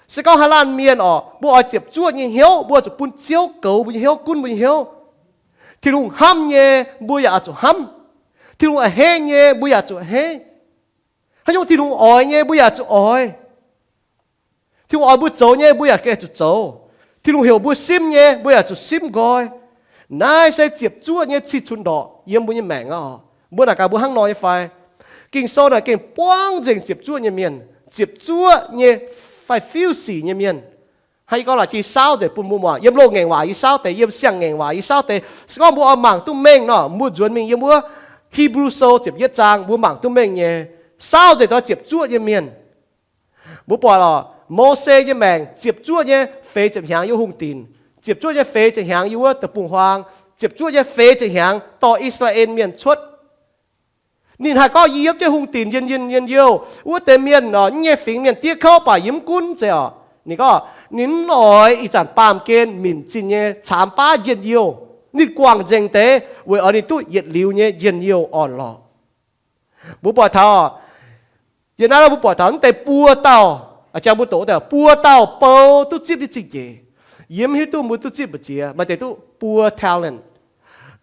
Se gorngv haaix laanh mienh oc, mbuo oix ziepc zuoqv nyei hnyouv, mbuo zuqc bun Ziouv goux mbuo nyei hnyouv, gunv mbuo nyei hnyouv. Tin-Hungh hnamv nyei, mbuo yaac oix zuqc hnamv. Tin-Hungh a'hneiv nyei, mbuo yaac zuqc a'hneiv. Haaix nyungc Tin-Hungh oix nyei, mbuo yaac zuqc oix. Tin-Hungh oix mbuo zoux nyei, mbuo yaac gengh zuqc zoux. Tin-Hungh heuc mbuo simv nyei, mbuo yaac zuqc simv nqoi. Naaiv se ziepc zuoqv nyei cih cunx ndorqc yiem mbuo nyei maengc aqv oc. Mbuo naaic gaax mbuo hnangv nor nyei fai? Ging-Sou naaic gengh buangv nzengc ziepc zuoqv nyei mienh, ziepc zuoqv nyei fai fiuv sic nyei mienh. Hnangv yie gorngv laaic jiex saauv nzengc bun mbuo muangx. Yiem loz-ngaengc waac yie saauv deix, yiem siang-ngaengc waac yie saauv deix. Se gorngv mbuo oix mangc duqv mengh nor, mbuo nzuonx mingh yiem wuov Hipv^lu Sou ziepc yietv zaang mbuo mangc duqv mengh nyei. Saauv nzengc dongh ziepc zuoqv nyei mienh. Mbuo buatc oc, Mose nyei maengc ziepc zuoqv nyei feix ziepc hnyangx yiem hungh dinc, ziepc zuoqv nyei feix ziepc hnyangx yiem wuov deic-bung-huaang, ziepc zuoqv nyei feix ziepc hnyangx dorh I^saa^laa^en Mienh cuotv. Ninh haih gorngv, yie yiem jienv hungh dinc njien-youh, wuov deix mienh oc, nyei fingx mienh diev kouv baac yie mv gunv zeiz oc. Ninh gorngv ninh mv oix ih zanc baamh gen minc zinh nyei caamx baav njien-youh. Ninh guangc nzengc deix weic oix ninh duqv yietc liuz nyei njien-youh orn-lorqc. Mbuo buatc taux, yiem naaiv mbuo buatc taux mv deix buo dauh, jang mbuo doqc daaih buo dauh bou duqv zipv nyei zingh nyeic. Yie mv hiuv duqv mbuo duqv zipv mbu'ziex, maaih deix duqv buo talent,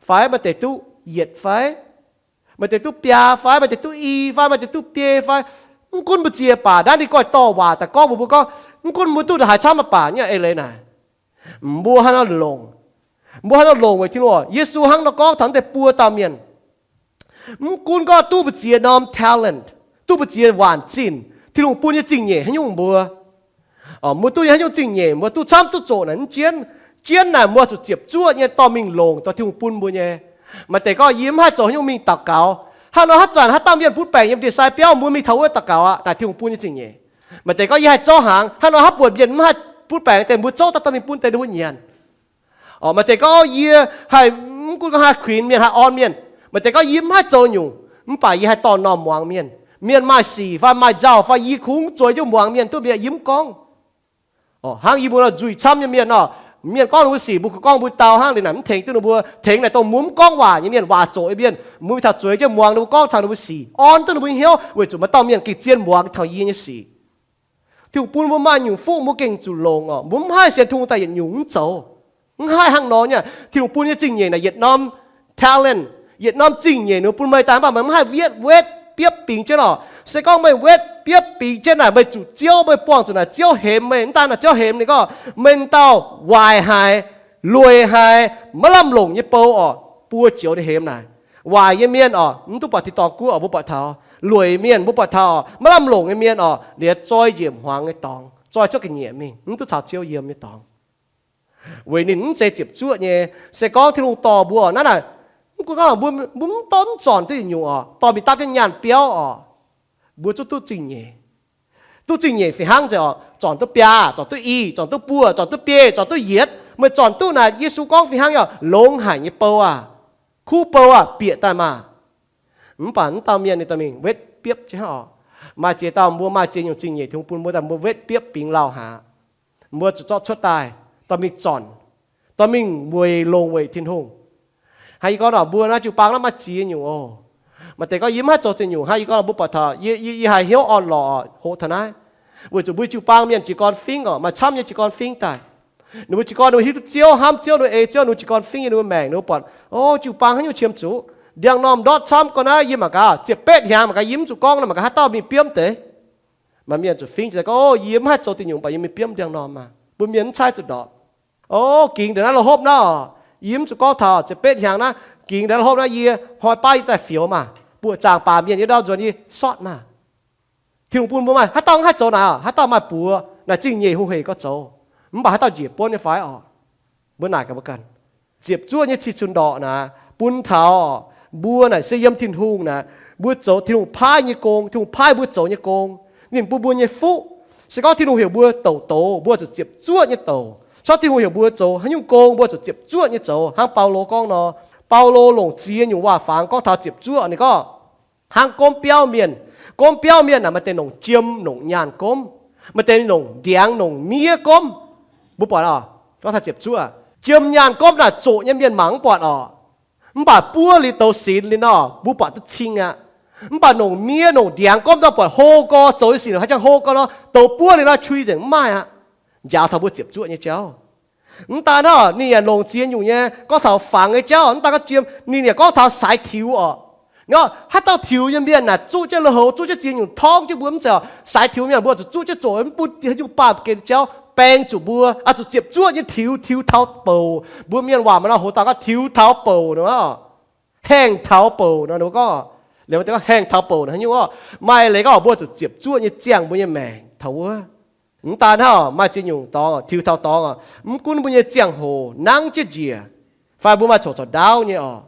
fai maaih deix duqv yietc fai, maaih deix duqv biaa fai, maaih deix duqv i fai, maaih deix duqv biei fai. Mv gunv mbu'ziex baac naaiv ninh goiv dorh waac daaih gorngv mbuox mbuo gorngv, mv gunv mbuo duqv haaix camv mv baac nyei eix leiz naaic, mbuo hnangv nor longc. Mbuo hnangv nor longc weic Tin-Hungh. Yesu hnangv nor gorngv taux deix buo dauh mienh. Mv gunv gorngv duqv mbu'ziex norm talent, duqv mbu'ziex waanc zinh, Tin-Hungh bun nyei zingh nyeic haaix nyungc mbuo, mbuo duqv nyei haaix nyungc zingh nyeic mbuo duqv camv duqv zoqc naaic mv jienv. Jienv naaic mbuo zuqc ziepc zuoqv nyei dorh mingh longc dorh Tin-Hungh bun mbuo nyei. Maaih deix gorngv, yie mv haih zoux haaix nyungc mingh daux gaux. Hnangv nor haaix zanc haaix dauh mienh butv baengc yiem ndie-sai biauv, mbuo mingh taux wuov daux gaux aqv. Naaic Tin-Hungh bun nyei zingh nyeic. Maaih deix gorngv, yie haih zorqv hnaangx. Hnangv nor haaix buonc mienh mv haih butv baengc deix, mbuo zorqv daaih dorh mingh bun deix ninh mbuo nyanc. Maaih deix gorngv, yie haih, mv gunv gorngv haih kuinx mienh, haih orn mienh. Maaih deix gorngv, yie mv haih zoux nyungc, mv baac yie haih dorh m'normh muangx mienh. Mienh maaih sic fai maaih nzauh fai yie kungx zueiz jienv muangx mienh duqv mienh yie mv gorngv. Hnangv yie mbuo nzuih camv nyei mienh nor, mienh gorngv ninh mbuo sic, mbuo kungx gorngv mbuo dau hnangv, liuz naaic mv tengx duqv ninh mbuo. Tengx naaic dongh mbuo mv gorngv waac nyei mienh, waac zoqc nyei mienh, mbuo mingh taux zueiz jienv muangx ninh mbuo gorngv taux ninh mbuo sic, orn duqv ninh mbuo hnyouv, weic zuqc maaih dauh mienh gengh zien muangx taux yie nyei sic. Tin-Hungh bun mbuo maaih nyungc fuqv mbuo gengh zuqc longx oc. Mbuo mv haih sienx Tin-Hungh daaih yietc nyungc mv zoux. Mv haih hnangv nor nyei. Tin-Hungh bun nyei zingh nyeic naaic yietc norm talent, yietc norm zingh nyeic ninh mbuo bun meih daaih, mv baac meih mv haih wetv, wetv biopv bingx jienv oc. Se gorngv meih wetv biopv bingx jienv naaic, meih zuqc Ziouv, meih buangh zuqc naaic Ziouv hemx meih, mv daan naaic Ziouv hemx ninh gorngv meih dauh waaic haic, lueic haic, maiv lamh longc nyei bou oc, buo joux ninh hemx naaic. Waaic nyei mienh oc, mv duqv buatc tin-dorngh guoqv oc, mbuo buatc taux. Lueic mienh mbuo buatc taux oc, maiv lamh longc nyei mienh oc, liuz zoi njiec hmuangx nyei dorngx, zoi cuotv ga'nyiec mingh, mv duqv caux Ziouv yiem nyei dorngx. Weic ninh mv zeiz ziepc zuoqv nyei. Se gorngv Tin-Hungh dorh mbuo naaiv naaic, mv gunv gorngv mbuo, mbuo mv dorh mv zornc duqv yietc nyungc oc, dorh mingh dapv jienv nyaanh biauv oc, mbuo zuqc duqv zingh nyeic. Duqv zingh nyeic fih hnangv nzengc oc. Zornc duqv biaa, zornc duqv i, zornc duqv buo, zornc duqv biei, zornc duqv yietc. Meih zornc duqv naaic, Yesu gorngv fih hnangv yaac longx haic nyei bou aah, kuv bou aah, bieqc daaih maah. Mv baac mv dauh mienh ninh dorh mingh wetv biopv jienv oc. Maaih ziex dauh mbuo maaih ziex nyungc zingh nyeic Tin-Hungh bun mbuo daaih, mbuo wetv biopv bingx lauh haic. Mbuo zuqc zorqv cuotv daaih, dorh mingh zornc, dorh mingh weic longx weic Tin-Hungh. Hnangv yie gorngv nor, mbuo naaiv jiu-baang naaiv maaih ziex nyungc oc. Maaih deix gorngv yie mv haih zoux ziex nyungc. Hnangv yie gorngv nor, mbuo buatc taux yie, yie, yie haih hnyouv orn-lorqc hoqc taux naaiv, weic zuqc mbuo jiu-baang mienh jiez gorn fingv oc, maaih camv nyei jiez gorn fingv daaih. Ninh mbuo jiez gorn ninh mbuo hiuv duqv Ziouv, hnamv Ziouv, ninh mbuo ei Ziouv, ninh mbuo jiez gorn fingv nyei, ninh mbuo maengc, ninh mbuo buatc, o, jiu-baang haaix nyungc qiemx zuqc, ndiangx-normh ndortv camv gorngv naaiv, yie mangc gaax ziepc betv hnyangx mangc gaax yie mv zuqc gorngv nor, mangc gaax haaix dauh mingh biomv deix. Maaih mienh zuqc fingv jiez gorngv, o, yie mv haih zoux deix nyungc, mv baac yie mingh biomv ndiangx-normh maah. Mbuo mienh mv caaiv zuqc ndorpc. O, gingx ndongc naaiv la'hopv naaiv oc, yie mv zuqc gorngv taux ziepc betv hnyangx naaiv, gingx ndongc naaiv la'hopv naaiv yie hnoi baav yie daaih fioux maah, buoqc zaangc baac mienh nyei ndau nzuonx yie sortv maah. Tin-Hungh bun mbuo maaih haaix dauh mv haih zoux naaic oc, haaix dauh maaih buoz naaic zingh nyeic hungh hec gorngv zoux, mv baac haaix dauh njiec buonv nyei fai oc? Mbuo naaic gaax mbuo ganh. Ziepc zuoqv nyei cih cun ndorqc naaic bun taux mbuo naaic se yiem Tin-Hungh naaic, mbuo zoux Tin-Hungh paaiv nyei gong, Tin-Hungh paaiv mbuo zoux nyei gong, ninh bun mbuo nyei fuqv. Se gorngv Tin-Hungh heuc mbuo douc douz, mbuo zuqc ziepc zuoqv nyei douc. Cuotv Tin-Hungh heuc mbuo zoux haaix nyungc gong, mbuo zuqc ziepc zuoqv nyei zoux. Hnangv Baulo gorngv nor, Baulo longc ziex nyungc waac-fangx gorngv taux ziepc zuoqv. Ninh gorngv, hnangv gomv biauv mienh, gomv biauv mienh naaic maaih deix longc jiem, longc nyaanh gomv, maaih deix longc ndiangx, longc miev gomv. Mbuo buatc oc, gorngv taux ziepc zuoqv, jiem nyaanh gomv naaic zoqc nyei mienh mangc mv buatc oc. Mv baac buov liuz douz sinx liuz nor, mbuo buatc duqv cing aqv. Mv baac longc miev, longc ndiangx gomv daaih buatc hlo gorx, zoux nyei sic haaix jangx hlo gorx nor, douz buov liuz nor, cui nzengc mv maaih aqv. Njaaux taux mbuo ziepc zuoqv nyei jauv. Mv daan hnangv, ninh yaac longc ziex nyungc nyei gorngv taux fangx nyei jauv. Mv daan gorngv jiem, ninh yaac gorngv taux saaix tiux oc. Nor haaix dauh tiux nyei mienh naaic, zuqv jienv lui-houx, zuqv jienv ziex nyungc torngv jienv mbuo mv zeiz oc. Saaix tiux mienh mbuo zuqc zuqv jienv zoqc mv bun haaix nyungc baamh gen jauv baeng zuqc mbuo, zuqc ziepc zuoqv nyei tiux, tiux taux bouc. Mbuo mienh waac maaih nor hoz dauh gorngv tiux taux bouc nor, haengh taux bouc nor, ninh mbuo gorngv, liemh gorngv haengh taux bouc nor haaix nyungc oc. Maaih leiz gorngv mbuo zuqc ziepc zuoqv nyei ziangh mbuo nyei maengc taux wuov. Mv daan hnangv, maaih ziex nyungc dorngx, tiux taux dorngx, mv gunv mbuo nyei ziangh hoc nangv jienv njiec, fai mbuo maaih coc caux ndaauv nyei oc,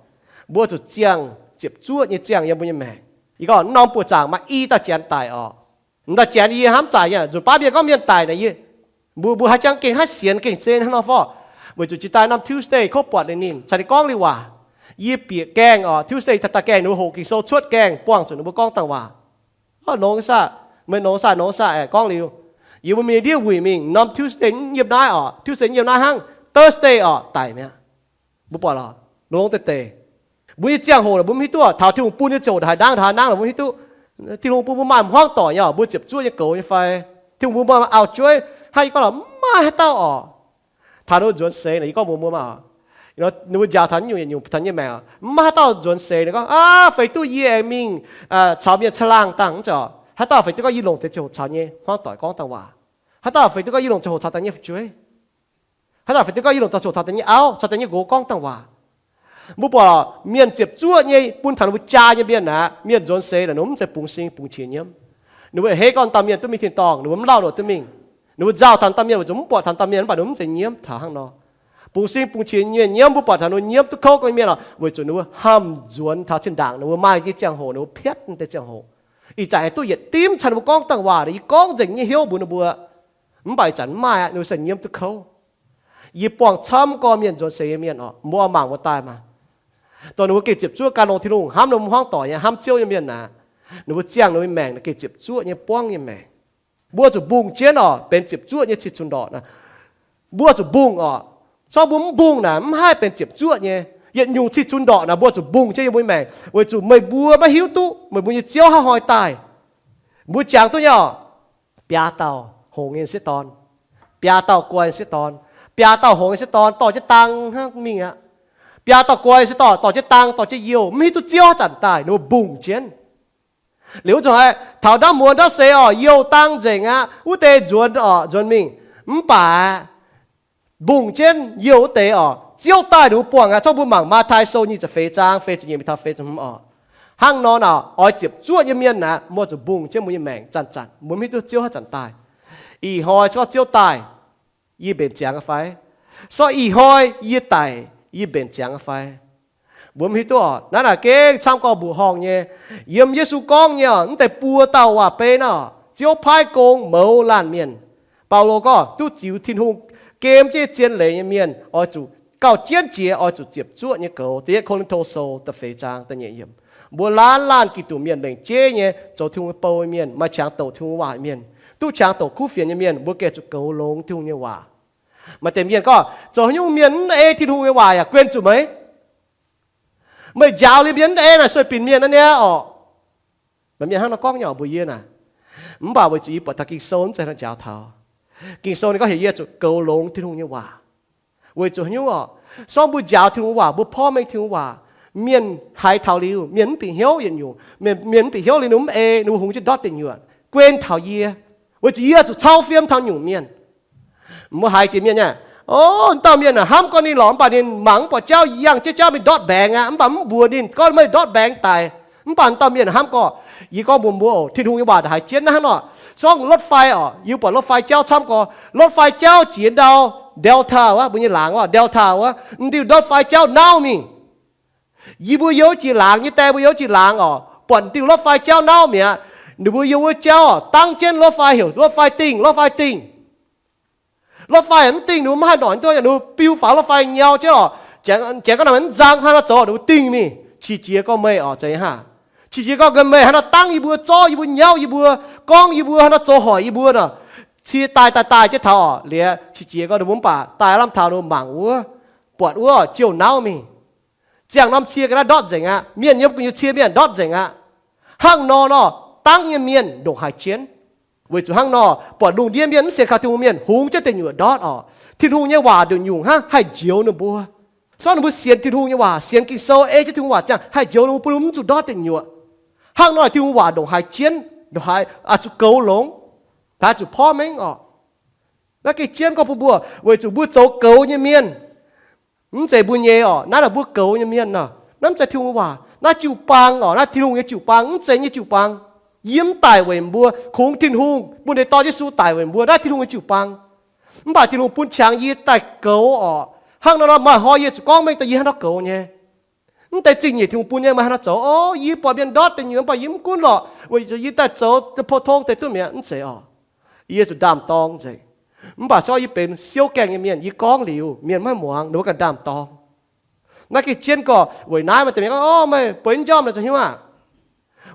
mbuo zuqc ziangh ziepc zuoqv nyei ziangh yiem mbuo nyei maengc. Yie gorngv norm buoqc zaangc maaih i dauh janx daic oc. M'daaih janx yie hnamv zaic nyei, nzunc baav mienh gorngv mienh daic naaic yie, mbuo, mbuo haaix jangx gengh haaix sienx gengh se hnangv nor fai? Weic zuqc jiex daaih norm Tuesday kouv buatc ninh, ninh caux ninh gorngv liuz waac. Yie bieqc gaengh oc, Tuesday taux daaih gaengh ninh mbuo hoqc Ging-Sou cuotv gaengh buangh zuqc ninh mbuo gorngv dangh waac. Nongx saah, meih nongx saah, nongx saah aengx gorngv liuz, yie mbuo mingh ndiev wuic mingh, norm Tuesday yiem naaiv oc, Tuesday yiem naaiv hnangv, Thursday oc daic mi'aqv. Mbuo buatc lorqc, longx deix deix. Mbuo nyei ziangh hoc mbuo mv hiuv duqv, taux Tin-Hungh bun nyei ziangh hoc haaix nangv, haaix nangv mbuo mv hiuv duqv. Tin-Hungh bun mbuo maaih hmuangv doic nyei oc, mbuo ziepc zuoqv nyei goux nyei fai? Tin-Hungh bun mbuo maaih auv-jueiv, hnangv yie gorngv lorqc, mv maaih haaix dauh oc. Taux ninh mbuo nzuonx seix naaic, yie gorngv mbuox mbuo maah, ninh mbuo njaaux taux nyungc yietc nyungc taux nyei maengc, mv maaih haaix dauh nzuonx seix ninh gorngv, aav, feix duqv yie aengx mingh caux mienh caangh laangh dangh mv zeiz oc. Haaix dauh feix duqv gorngv yie longc deix ziangh hoc caux nyei hmuangv doic gorngv dangh waac? Haaix dauh feix duqv gorngv yie longc ziangh hoc caux daaih nyei fu'jueiv? Haaix dauh feix duqv gorngv yie longc ziangh hoc caux daaih nyei auv, caux daaih nyei nqox gorngv dangh waac? Mbuo buatc mienh ziepc zuoqv nyei bun taux ninh mbuo jaa nyei mienh aqv, mienh nzuonx seix naaic ninh mbuo mv zeiz bungx sing bungx qiex nyiemv. Ninh mbuo a'hneiv gorngv dauh mienh duqv mingh tin-dorngh, ninh mbuo mv lauh ninh mbuo duqv mingh. Ninh mbuo nzauh taux dauh mienh weic zuqc mv buatc taux dauh mienh mv baac ninh mbuo mv zeiz nyiemv taux hnangv nor. Bungx sing bungx qiex nyei mienh nyiemv, mbuo buatc taux ninh mbuo nyiemv duqv kouv nyei mienh oc, weic zuqc ninh mbuo hamh nzuonx taux zinh ndaangc ninh mbuo maaih nyei ziangh hoc ninh mbuo piatv deix ziangh hoc. Ih zanc haih duqv yietc dimv caux ninh mbuo gorngv dangh waac, yie gorngv nzengc nyei hnyouv mbuox ninh mbuo. Mv baac ih zanc mv maaih aqv, ninh mbuo se nyiemv duqv kouv. Yie buangh camv gorx mienh nzuonx seix nyei mienh oc, mbuo oix mangc mbuo daaih maah. Dongh ninh mbuo gengh ziepc zuoqv gan longx Tin-Hungh, hnamv ninh mbuo hmuangv doic nyei, hnamv Ziouv nyei mienh aac, ninh mbuo ziangh ninh mbuo nyei maengc gengh ziepc zuoqv nyei buangv nyei maengc. Mbuo zuqc mbungh jienv oc, benx ziepc zuoqv nyei cih cunx ndorqc naaic. Mbuo zuqc mbungh oc. Cov mbuo mv mbungh naaic mv haih benx ziepc zuoqv nyei. Yietc nyungc cih cunx ndorqc naaic mbuo zuqc mbungh jienv yiem mbuo nyei maengc, weic zuqc meih mbuo maiv hiuv duqv meih mbuo nyei Ziouv hnangv haaix nor daaih. Mbuo jangx duqv nyei oc. Biaa dauh hngongx nyei sieqv dorn, biaa dauh guai nyei sieqv dorn, biaa dauh hngongx nyei sieqv dorn dorh jienv dang hnangv mingh aqv. Biaa dauh guai nyei sieqv dorn dorh jienv dang, dorh jienv youh, mv hiuv duqv Ziouv haaix zanc daaih, ninh mbuo mbungh jienv. Liuz wuov zanc taux ndamv muonz ndamv seix oc, youh dang nzengc aqv, wuov deix nzuonx oc, nzuonx mingh. Mv baac mbungh jienv youh wuov deix oc, Ziouv daaih ninh mbuo buangh aqv. Cov mbuo mangc Matv^tai Sou nyic ziepc feix zaang feix ziepc nyeic mingh taux feix ziepc hmz oc. Hnangv nor naaic oix ziepc zuoqv nyei mienh naaic, mbuo zuqc mbungh jienv mbuo nyei maengc zanc-zanc, mbuo mv hiuv duqv Ziouv haaix zanc daaih. Ih hnoi se gorngv Ziouv daaih, yie mbenc ziangx fai? Se gorngv ih hnoi yie daic, yie mbenc ziangx fai? Mbuo mv hiuv duqv oc. Naaiv naaic gengh camv gorx mbuoqc horngh nyei. Yiem Yesu gorngv nyei oc, mv deix buo dauh waac-beiv naaiv, Ziouv paaiv gong mouz laanh mienh. Baulo gorngv duqv ziux Tin-Hungh gem jienv zien leiz nyei mienh oix zuqc gauh jienv jiex, oix zuqc ziepc zuoqv nyei goux. Da'yietv Ko^lin^to Sou da'feix zaang da'nyeic yiemc. Mbuo laanh laanh Giduc mienh lengc jeiv nyei zoux Tin-Hungh bou mienh, maaih qangx douc Tin-Hungh waac mienh, duqv qangx douc kuv fienx nyei mienh, mbuo gengh zuqc goux longx Tin-Hungh nyei waac. Maaih deix mienh gorngv, zoux haaix nyungc mienh mv ei Tin-Hungh nyei waac yaac guen zuqc meih? Meih njaaux liuz mienh mv ei naaic sueih binc mienh aqv niaa orqc. Maaih mienh hnangv nor gorngv nyei oc mbuox yie naaic. Mv baac weic zuqc yie buatc taux Ging-Sou mv zeiz hnangv njaaux taux. Ging-Sou ninh gorngv heuc yie zuqc goux longx Tin-Hungh nyei waac. Weic zuqc haaix nyungc orqc? Se gorngv mbuo njaaux Tin-Hungh waac, mbuo porv mengh Tin-Hungh waac, mienh haiz taux liuz, mienh mv bieqc hnyouv yietc nyungc, mienh mv bieqc hnyouv liuz ninh mv ei, ninh mbuo hungx jienv ndortv deic nyuoqc, guen taux yie, weic zuqc yie zuqc cau fiem taux nyungc mienh. Mbuo haiz jiex mienh nyei, o, dauh mienh hnamv gorngv ninh lorqc, mv baac ninh mangc mv buatc jauv, yangh jienv jauv mingh ndortv mbaengx aqv. Mv baac mv mbuox ninh gorngv meih ndortv mbaengx daic. Mv baac dauh mienh hnamv gorngv, yie gorngv mbuox mbuo oc, Tin-Hungh nyei waac ndongc haaix jienv hnangv nor. Se gorngv รถไฟ orqc, yie buatc รถไฟ jauv camv gorx, รถไฟ jauv jiex ndau Delta wuov, mbuo nyei laangz wuov, Delta wuov, m'diuh รถไฟ jauv nauv mingh. Yie mbuo yiem jiex laangz nyei die, mbuo yiem jiex laangz orqc, buatc m'diuh รถไฟ jauv nauv mi'aqv. Ninh mbuo yiem wuov jauv dangv jienv รถไฟ heuc รถไฟ dingh, รถไฟ dingh. รถไฟ mv dingh ninh mbuo mv haih noic duqv, ninh mbuo biu faaux รถไฟ nyau jienv orqc. Janx gorngv naaic mv nzang hnangv nor zoux, ninh mbuo dingh mingh. Qiex jiez gorngv meih orqc, zeiz haav? Qiex jiez gorngv meih hnangv nor dangv yie mbuo, zorqv yie mbuo, nyauv yie mbuo, gorngv yie mbuo, hnangv nor zoux hoic yie mbuo nor. Cie daaih daaih daaih jienv taux orqc, liuz qiex jiez gorngv ninh mbuo mv baac daaih lamh taux ninh mbuo mangc wuov, buatc wuov jouh nauv mingh. Ziangh norm cie ga'naaiv ndortv nzengc aqv. Mienh yiem gu'nyuoz cie mienh ndortv nzengc aqv. Hnangv nor nor, dangv nyei mienh ndongc haaix jienv. Weic zuqc hnangv nor, buatc lungh ndiev mienh mv sienx kaux Tin-Hungh mienh hungx jienv deic nyuoqc ndortv orqc. Tin-Hungh nyei waac ndongc nyungc hnangv haih njoux ninh mbuo. Se gorngv ninh mbuo sienx Tin-Hungh nyei waac, sienx Ging-Sou, ei jienv Tin-Hungh waac ziangh haih njoux ninh mbuo, bun ninh mbuo mv zuqc ndortv deic nyuoqc. Hnangv nor Tin-Hungh waac ndongc haaix jienv, ndongc haaix zuqc goux longx, ndongc haaix zuqc porv mengh orqc. Naaiv gengh jienv gorngv bun mbuo, weic zuqc mbuo zoux goux nyei mienh. Mv zeiz mbuo nyei orqc, naaiv naaic mbuo goux nyei mienh nor. Naaiv mv zeiz Tin-Hungh waac. Naaiv jiu-baang orqc, naaiv Tin-Hungh nyei jiu-baang, mv zeiz nyei jiu-baang. Yie mv daic weic mbuo, kungx Tin-Hungh bun ninh dorn Yesu daic weic mbuo, naaiv Tin-Hungh nyei jiu-baang. Mv baac Tin-Hungh bun qangx yie daaih goux orqc. Hnangv nor nor maaih hnoi yie zuqc gorngv mengh daaih yie hnangv nor goux nyei. Mv deix zingh nyeic Tin-Hungh bun nyei, meih hnangv nor zoux. O, yie buatc mienh ndortv deic nyuoqc, mv baac yie mv gunv lorqc, weic zuqc yie daaih zoux pou-tong deix duqv mi'aqv, mv zeiz orqc. Yie zuqc ndaam-dorng nzengc. Mv baac se gorngv yie benx siouv gaengh nyei mienh, yie gorngv liuz mienh maiv muangx, ninh mbuo ganh ndaam-dorng. Naaiv gengh jienv gorx weic naaiv maaih deix mienh gorngv, o, meih bueix njormh naaic zoux hnyouv aah?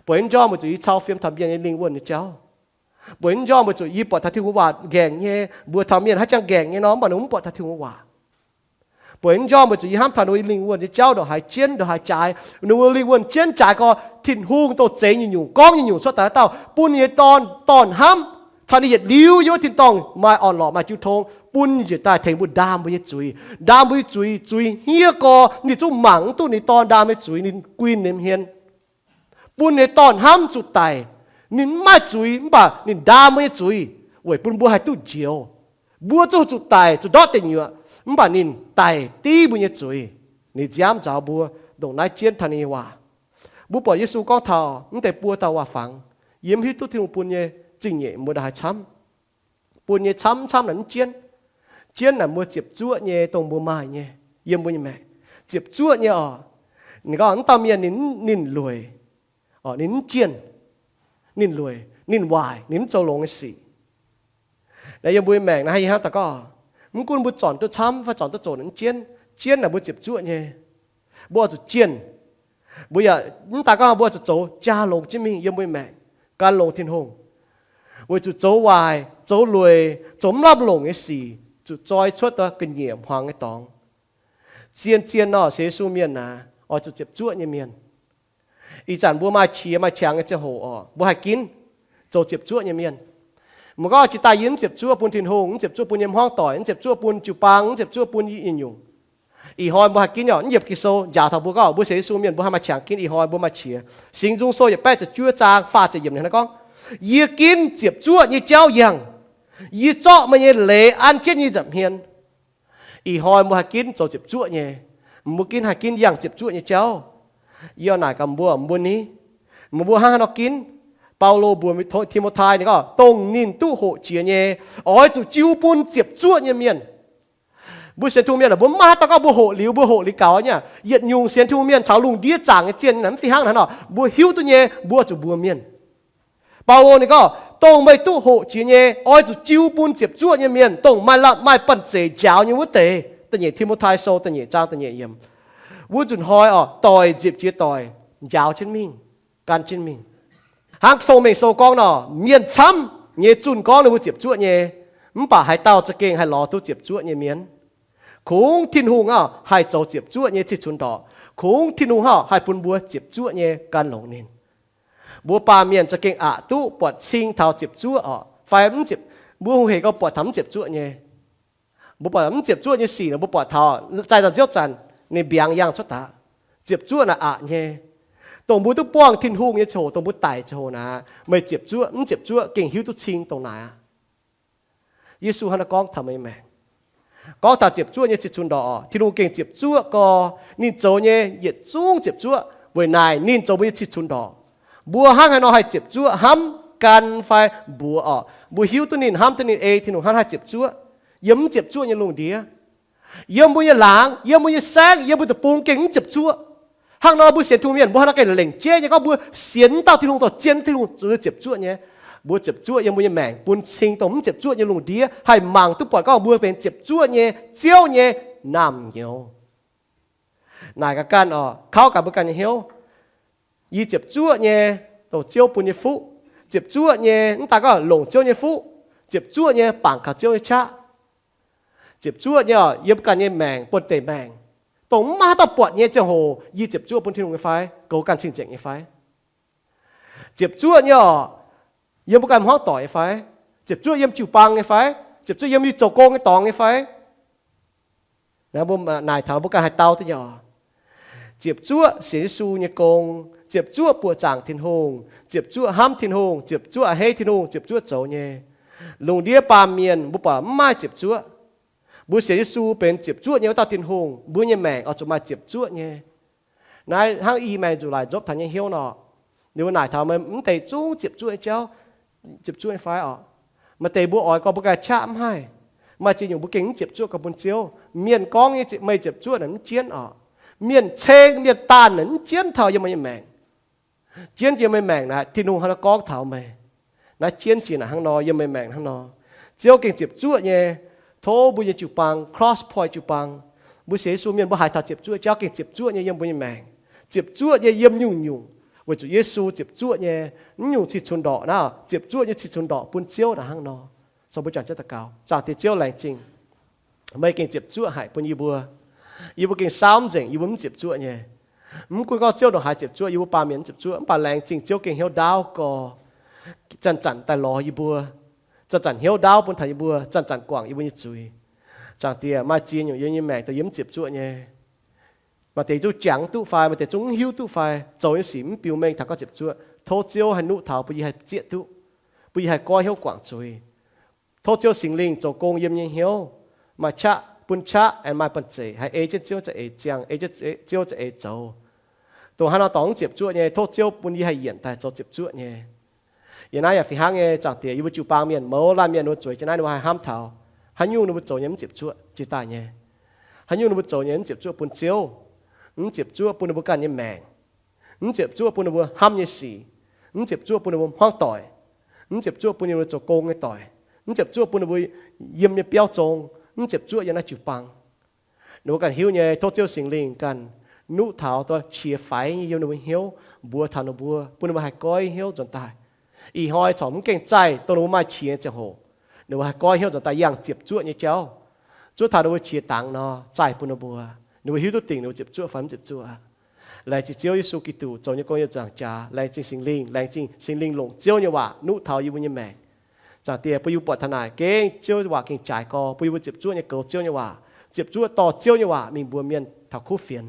Bueix njormh weic zuqc yie cau fiem taux mienh nyei lingh wuonh nyei jauv. Bueix njormh weic zuqc yie buatc taux Tin-Hungh waac nqaengc nyei, mbuox taux mienh haaix jangx nqaengc nyei nor, mv baac ninh mbuo mv buatc taux Tin-Hungh waac. Bueix njormh weic zuqc yie hnamv taux ninh mbuo lingh wuonh nyei jauv ndongc haaix jienv, ndongc haaix jaaix. Ninh mbuo lingh wuonh jienv jaaix gorx, Tin-Hungh dongh zeix nyungc-nyungc, gorngv nyungc-nyungc cuotv daaih dauh, bun ninh nyei Dorn, Dorn hnamv, caux ninh yietc liuz yiem wuov tin-dorngh maaih orn-lorqc, maaih jiu tong, bun ninh njiec daaih tengx mbuo ndaam mbuo nyei zuiz. Ndaam mbuo nyei zuiz, zuiz hniev gorx, ninh zungv mangc mv duqv ninh Dorn ndaam nyei zuiz, ninh guin ninh hmien. Bun ninh Dorn hnamv zuqc daic. Ninh mv maaih zuiz, mv baac ninh ndaam mbuo nyei zuiz weic bun mbuo haih duqv njoux. Mbuo zungv zuqc daic, zuqc ndortv deic nyuoqc, mv baac ninh daic div mbuo nyei zuiz. Ninh nziaamv nzaaux mbuo, ndongc naaiv jienv taux ninh nyei waac. Mbuo buatc Yesu gorngv taux mv deix buo dauh waac-fangx, yie mv hiuv duqv Tin-Hungh bun nyei zingh nyeic mbuo ndongc haaix camv. Bun nyei camv camv naaic mv jienv. Jienv naaic mbuo ziepc zuoqv nyei, dongh mbuo maaih nyei, yiem mbuo nyei maengc. Ziepc zuoqv nyei oc. Ninh gorngv wuov dauh mienh ninh, ninh lueic, ninh mv jienh, ninh lueic, ninh waaic, ninh mv zoux longx nyei sic. Naaiv yiem mbuo nyei maengc naaiv haih hnangv daaih gorngv, mv gunv mbuo zornc duqv camv fai zornc duqv zoqc, ninh mv jienv. Jienv naaic mbuo ziepc zuoqv nyei. Mbuo oix zuqc jienh. Mbuo yaac mv daaih gorngv mbuo oix zuqc zoux jaa longx jienv mingh yiem mbuo nyei maengc, gan longx Tin-Hungh. Weic zuqc zoux waaic, zoux lueic, zoux mv lamh longc nyei sic zuqc zoi cuotv daaih ga'nyiec hmuangx nyei dorngx. Zien-zien nor, sienx Yesu mienh naaic oix zuqc ziepc zuoqv nyei mienh. Ih zanc mbuo maaih qiex maaih qangx nyei ziangh hoc oc, mbuo haih ginv zoux ziepc zuoqv nyei mienh. Mv gorngv jiex daaih yie mv ziepc zuoqv bun Tin-Hungh, mv ziepc zuoqv bun yie nyei hmuangv doic, mv ziepc zuoqv bun jiu-baang, mv ziepc zuoqv bun yie nyungc-nyungc. Ih hnoi mbuo haih ginv oc, mv yiemc Ging-Sou njaaux taux mbuo gorngv mbuo sienx Yesu mienh mbuo haih maaih qangx ginv. Ih hnoi mbuo maaih qiex. Singx Nzung Sou yietc baeqv ziepc juov zaang faah ziepc yiemc ninh gorngv, Yie ginv ziepc zuoqv nyei jauv yangh. Yie zorqv meih nyei leiz an jienv nyei nza'hmien. Ih hnoi mbuo haih ginv zoux ziepc zuoqv nyei. Mbuo ginv haih ginv yangh ziepc zuoqv nyei jauv. Yie naaic gaax mbuo, mbuo ni, mbuo hnangv haaix nor ginv? Baulo mbuox Ti^mo^tai ninh gorngv, dongh ninh duqv hoqc jiex nyei, oix zuqc jiu bun ziepc zuoqv nyei mienh. Mbuo sienx Tin-Hungh mienh aah, mbuo maiv maaih haaix dauh gorngv mbuo hoqc liuz, mbuo hoqc liuz gaux nyei. Yietc nyungc sienx Tin-Hungh mienh caux lungh ndiev zaangc nyei zien naaic mv fih hnangv naaic nor, mbuo hiuv duqv nyei, mbuo zuqc mbuox mienh. Baulo ninh gorngv, dongh meih duqv hoqc jiex nyei, oix zuqc jiu bun ziepc zuoqv nyei mienh, dongh maaih lamh maaih banh zeic njaaux nyei wuov deix. Da'nyeic Ti^mo^tai Sou da'nyeic zaang da'nyeic yiemc. Wuov nzunc hnoi oc, doic nziepc jiex doic njaaux jienv mingh, gan jienv mingh. Hnangv Sou-Mengh Sou gorngv nor, mienh camv nyei zunh gorngv ninh mbuo ziepc zuoqv nyei, mv baac haaix dauh za'gengh haih lorz duqv ziepc zuoqv nyei mienh? Kungx Tin-Hungh aac haih zoux ziepc zuoqv nyei cih cunx ndorqc. Kungx Tin-Hungh aac haih bun mbuo ziepc zuoqv nyei gan longx ninh. Mbuo baamh mienh za'gengh aqc duqv buatc cing taux ziepc zuoqv oc, fai mbuo hungh hec gau buatc taux mv ziepc zuoqv nyei. Mbuo buatc mv ziepc zuoqv nyei sic nor, mbuo buatc taux zaih zanc ziouv zanc ninh mbiaangx yangh cuotv daaih. Ziepc zuoqv naaic aqc nyei. Dongh mbuo duqv buangh Tin-Hungh nyei ziangh hoc, dongh mbuo daic ziangh hoc naaic, meih ziepc zuoqv mv ziepc zuoqv gengh hiuv duqv cing dongh naaic aqv. Yesu hnangv naaiv gorngv taux meih nyei maengc. Gorngv taux ziepc zuoqv nyei cih cunx ndorqc oc, Tin-Hungh gengh ziepc zuoqv gorx, ninh zoux nyei yietc zungv ziepc zuoqv. Weic naaic ninh zoux mbuo nyei cih cunx ndorqc. Mbuo hnangv haaix nor haih ziepc zuoqv hnamv gan fai mbuox oc, mbuo hiuv duqv ninh, hnamv duqv ninh, ei Tin-Hungh hnangv haaix ziepc zuoqv. Yiem mv ziepc zuoqv nyei lungh ndiev, yiem mbuo nyei laangz, yiem mbuo nyei saengv, yiem mbuo deic-bung gengh mv ziepc zuoqv. Hnangv nor mbuo sienx Tin-Hungh mienh mbuo hnangv nor gengh lengc jeiv nyei gorngv mbuo sienx dauh Tin-Hungh, dorh zien Tin-Hungh ziepc zuoqv nyei. Mbuo ziepc zuoqv yiem mbuo nyei maengc bun cing dongh mv ziepc zuoqv nyei lungh ndiev haih mangc duqv buatc gorngv mbuo benx ziepc zuoqv nyei Ziouv nyei naamh nyouz. Naaic gaax ganh oc, kauv gaax mbuo ganh nyei hnyouv. Yie ziepc zuoqv nyei dongh Ziouv bun nyei fuqv. Ziepc zuoqv nyei mv daaih gorngv longc Ziouv nyei fuqv. Ziepc zuoqv nyei bangc kaux Ziouv nyei qaqv. Ziepc zuoqv nyei oc, yiem ganh nyei maengc, buonv-deic maengc, dongh mv maaih haaix dauh buatc nyei ziangh hoc, yie ziepc zuoqv bun Tin-Hungh nyei fai, goux ganh cing-nzengc nyei fai? Ziepc zuoqv nyei oc, yiem mbuo ganh hmuangv doic nyei fai? Ziepc zuoqv yiem jiu-baang nyei fai? Ziepc zuoqv yiem yie zoux gong nyei dorngx nyei fai? Naaiv mbuo naaic taux mbuo ganh haih dau duqv nyei oc. Ziepc zuoqv sienx Yesu nyei gong, ziepc zuoqv buoqc zaangc Tin-Hungh, ziepc zuoqv hnamv Tin-Hungh, ziepc zuoqv a'hneiv Tin-Hungh, ziepc zuoqv zoux nyei. Lungh ndiev baamh mienh mbuo buatc mv maaih ziepc zuoqv. Mbuo sienx Yesu benx ziepc zuoqv nyei wuov dauh Tin-Hungh, mbuo nyei maengc oix zuqc maaih ziepc zuoqv nyei. Naaiv hnangv i maengx nzuqc laic nzopv taux nyei hnyouv nor, ninh mbuo naaic taux meih mv deix zungv ziepc zuoqv nyei jauv, ziepc zuoqv nyei fai oc? Maaih deix mbuo oix gorngv mbuo ganh qaqv mv haih. Maaih ziex nyungc mbuo gengh mv ziepc zuoqv gorngv bun Ziouv. Mienh gorngv nyei meih ziepc zuoqv naaic mv jienv oc. Mienh ceng mienh daanh naaic mv jienv taux yiem meih nyei maengc. Jienv yiem meih maengc naaic, Tin-Hungh hnangv nor gorngv taux meih. Naaiv jienv jiex naaic hnangv nor, yiem meih maengc hnangv nor. Ziouv gengh ziepc zuoqv nyei. Tov mbuo nyei jiu-baang, Cross Point jiu-baang, mbuo sienx Yesu mienh mbuo haiz taux ziepc zuoqv jauv gengh ziepc zuoqv nyei yiem mbuo nyei maengc. Ziepc zuoqv nyei yiem nyungc-nyungc, weic zuqc Yesu ziepc zuoqv nyei. Mv nyungc cih cunx ndorqc naaiv, ziepc zuoqv nyei cih cunx ndorqc bun Ziouv naaic hnangv nor. Caux mbuo juangc jienv daux gaux. Zaangc Diex Ziouv, laengz zingh meih gengh ziepc zuoqv haic bun yie mbuo. Yie mbuo gengh saauv nzengc, yie mbuo mv ziepc zuoqv nyei. Mv gunv gorngv Ziouv ndongc haaix ziepc zuoqv, yie mbuo baamh mienh mv ziepc zuoqv, mv baac laengz zingh Ziouv gengh hnyouv ndaauv gorx, zanc-zanc daaih lorz yie mbuo, zanc-zanc hnyouv ndaauv bun taux yie mbuo, zanc-zanc guangc yie mbuo nyei zuiz. Zaangc Diex, maaih ziex nyungc yiem yie nyei maengc dongh yie mv ziepc zuoqv nyei. Maaih deix zungv jangx duqv fai, maaih deix zungv mv hiuv duqv fai, zoux nyei sic mv biux mengh taux gorngv ziepc zuoqv. Tov Ziouv haih nuqv taux bun yie haih zieqv duqv, bun yie haih goiv hnyouv guangc zuiz. Tov Ziouv Singx Lingh zoux gong yiem nyei hnyouv, maaih qaqv bun qaqv aengx maaih banh zeic haih ei jienv Ziouv za'eix ziangh, ei jienv Ziouv za'eix zoux. Dongh haaix nor dorngx mv ziepc zuoqv nyei, tov Ziouv bun yie haih yienc daaih zoux ziepc zuoqv nyei. Yie naaiv yaac fih hnangv nyei, Zaangc Diex, yie mbuo jiu-baang mienh mouz laanh mienh ninh mbuo zueiz jienv naaiv ninh mbuo haih hnamv taux, Haaix nyungc ninh mbuo zoux nyei mv ziepc zuoqv jiex daaih nyei. Haaix nyungc ninh mbuo zoux nyei mv ziepc zuoqv bun Ziouv, mv ziepc zuoqv bun ninh mbuo ganh nyei maengc, mv ziepc zuoqv bun ninh mbuo hnamv nyei sic, mv ziepc zuoqv bun ninh mbuo hmuangv doic, mv ziepc zuoqv bun ninh mbuo zoux gong nyei doic, mv ziepc zuoqv bun ninh mbuo yiem nyei biauv zong, mv ziepc zuoqv yiem naaiv jiu-baang. Ninh mbuo ganh hiuv nyei, tov Ziouv Singx Lingh ganh nuqv taux duqv qiex faix nyei yiem ninh mbuo hnyouv, mbuox taux ninh mbuo, bun ninh mbuo haih goiv hnyouv nzuonx daaih. Ih hnoi corc mv gaengh zaih dongh ninh mbuo maaih qiex nyei ziangh hoc, ninh mbuo haih goiv hnyouv nzuonx daaih yangh ziepc zuoqv nyei jauv. Zuov taux ninh mbuo qiex dangx nor, zaih bun ninh mbuo, ninh mbuo hiuv duqv dingc ninh mbuo ziepc zuoqv fai mv ziepc zuoqv. Laengz zingh Ziouv Yesu Giduc zoux nyei gong yiem nzaangc jaax. Laengz zingh Singx Lingh, laengz zingh Singx Lingh longc Ziouv nyei waac nuqv taux yie mbuo nyei maengc. Zaangc Diex, bun yie mbuo buatc taux naaic gengh Ziouv waac gengh jaaix gorx, bun yie mbuo ziepc zuoqv nyei goux Ziouv nyei waac, ziepc zuoqv dorh Ziouv nyei waac mingh mbuox mienh taux kuv fienx.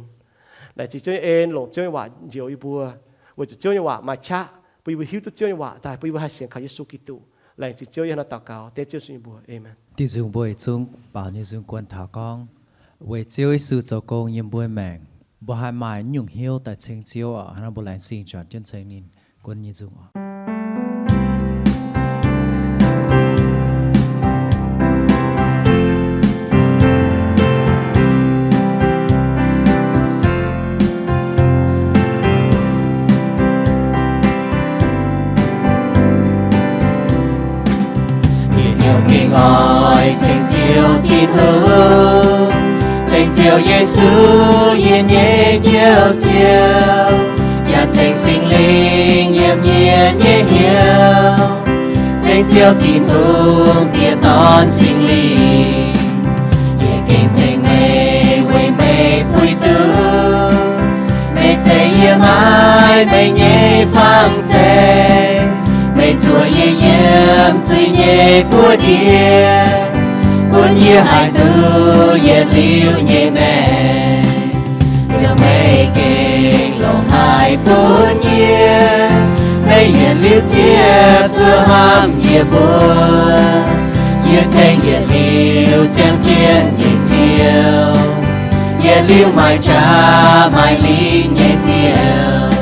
Laengz zingh Ziouv nyei en longc Ziouv nyei waac njoux yie mbuo, weic zuqc Ziouv nyei waac maaih qaqv, bun yie mbuo hiuv duqv Ziouv nyei waac daaih, bun yie mbuo haih sienx kaux Yesu Giduc. Laengz zingh Ziouv, yie hnangv naaiv daux gaux dengv Ziouv Yesu nyei mbuox. Aamen. Diuh nzung mbuo yietc zungv baaux nyei nzung guon taux gorngv, weic Ziouv Yesu zoux gong yiem mbuo maengc, mbuo haih maaih naaiv nyungc hnyouv daaih ceng Ziouv oc. Hnangv naaiv mbuo laengz zingh juangc jienv ceng ninh guon nyei nzung oc. Yie hnyouv gengh oix ceng Ziouv Tin-Hungh, ceng Ziouv Yesu, yie nyei Njoux Ziouv, yaac ceng Singx Lingh yiem yie nyei hnyouv, ceng Ziouv Tin-Hungh, Diex, Dorn, Singx Lingh. Yie gengh ceng meih weic meih puix duqv meih zeix yie maiv meih nyei fang zeiv. Meih zuoqc yie yiem zuiz nyei buoz-ndiev, bun yie haih duqv yietc liuz nyei maengc. Ziouv, meih gengh longc haic bun yie, meih yietc liuz ziepc zuoqv hnamv yie mbuo. Yie ceng yietc liuz ziangh jienv nyei Ziouv, yietc liuz maaih qaqv maaih lingh nyei Ziouv.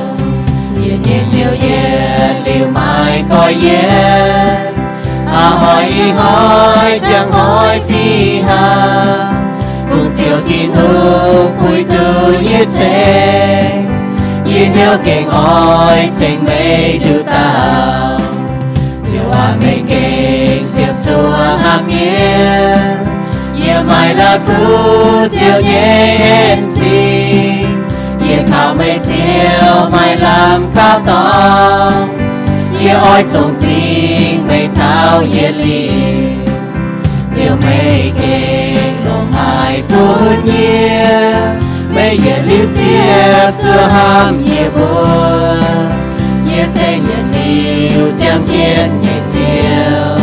Yie nyei Ziouv yietc liuz maaih goiv yienv, a'hnoi ih hnoi jangx hnoi fih hnangv. Kungx Ziouv Tin-Hungh puix duqv yie ceng, yie hnyouv gengh oix ceng meih nduqc dauh. Ziouv aac, meih gengh ziepc zuoqv hnamv mienh, yie maaih la'kuqv Ziouv nyei en-zingh. Yie kaux meih Ziouv maaih lamh kaux dorngx, yie oix zongh zingh meih taux yietc liuz. Ziouv, meih gengh longc haic bun yie, meih yietc liuz ziepc zuoqv hnamv yie mbuo. Yie ceng yietc liuz ziangh jienv nyei Ziouv,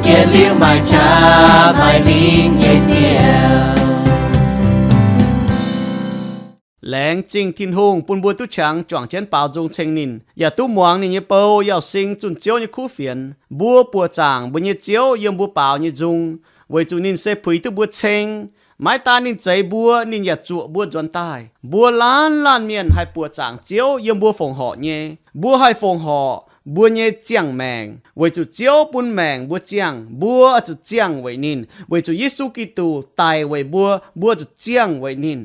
yietc liuz maaih qaqv maaih lingh nyei Ziouv. Laengz zingh Tin-Hungh bun mbuo duqv qangx juangc jienv baaux nzung ceng ninh, yaac duqv muangx ninh nyei bou, yaac sing zunh Ziouv nyei kuv fienx. Mbuo buoqc zaangc mbuo nyei Ziouv yiem mbuo baaux nyei nzung, weic zuqc ninh se puix duqv mbuo ceng. Maiv daan ninh zeix mbuo, ninh yaac zuoqc mbuo nzuonx daaih. Mbuo laanh laanh mienh haih buoqc zaangc Ziouv yiem mbuo fongc horc nyei. Mbuo haih fongc horc mbuo nyei ziangh maengc, weic zuqc Ziouv bun maengc mbuo ziangh, mbuo zuqc ziangh weic ninh. Weic zuqc Yesu Giduc daic weic mbuo, mbuo zuqc ziangh weic ninh.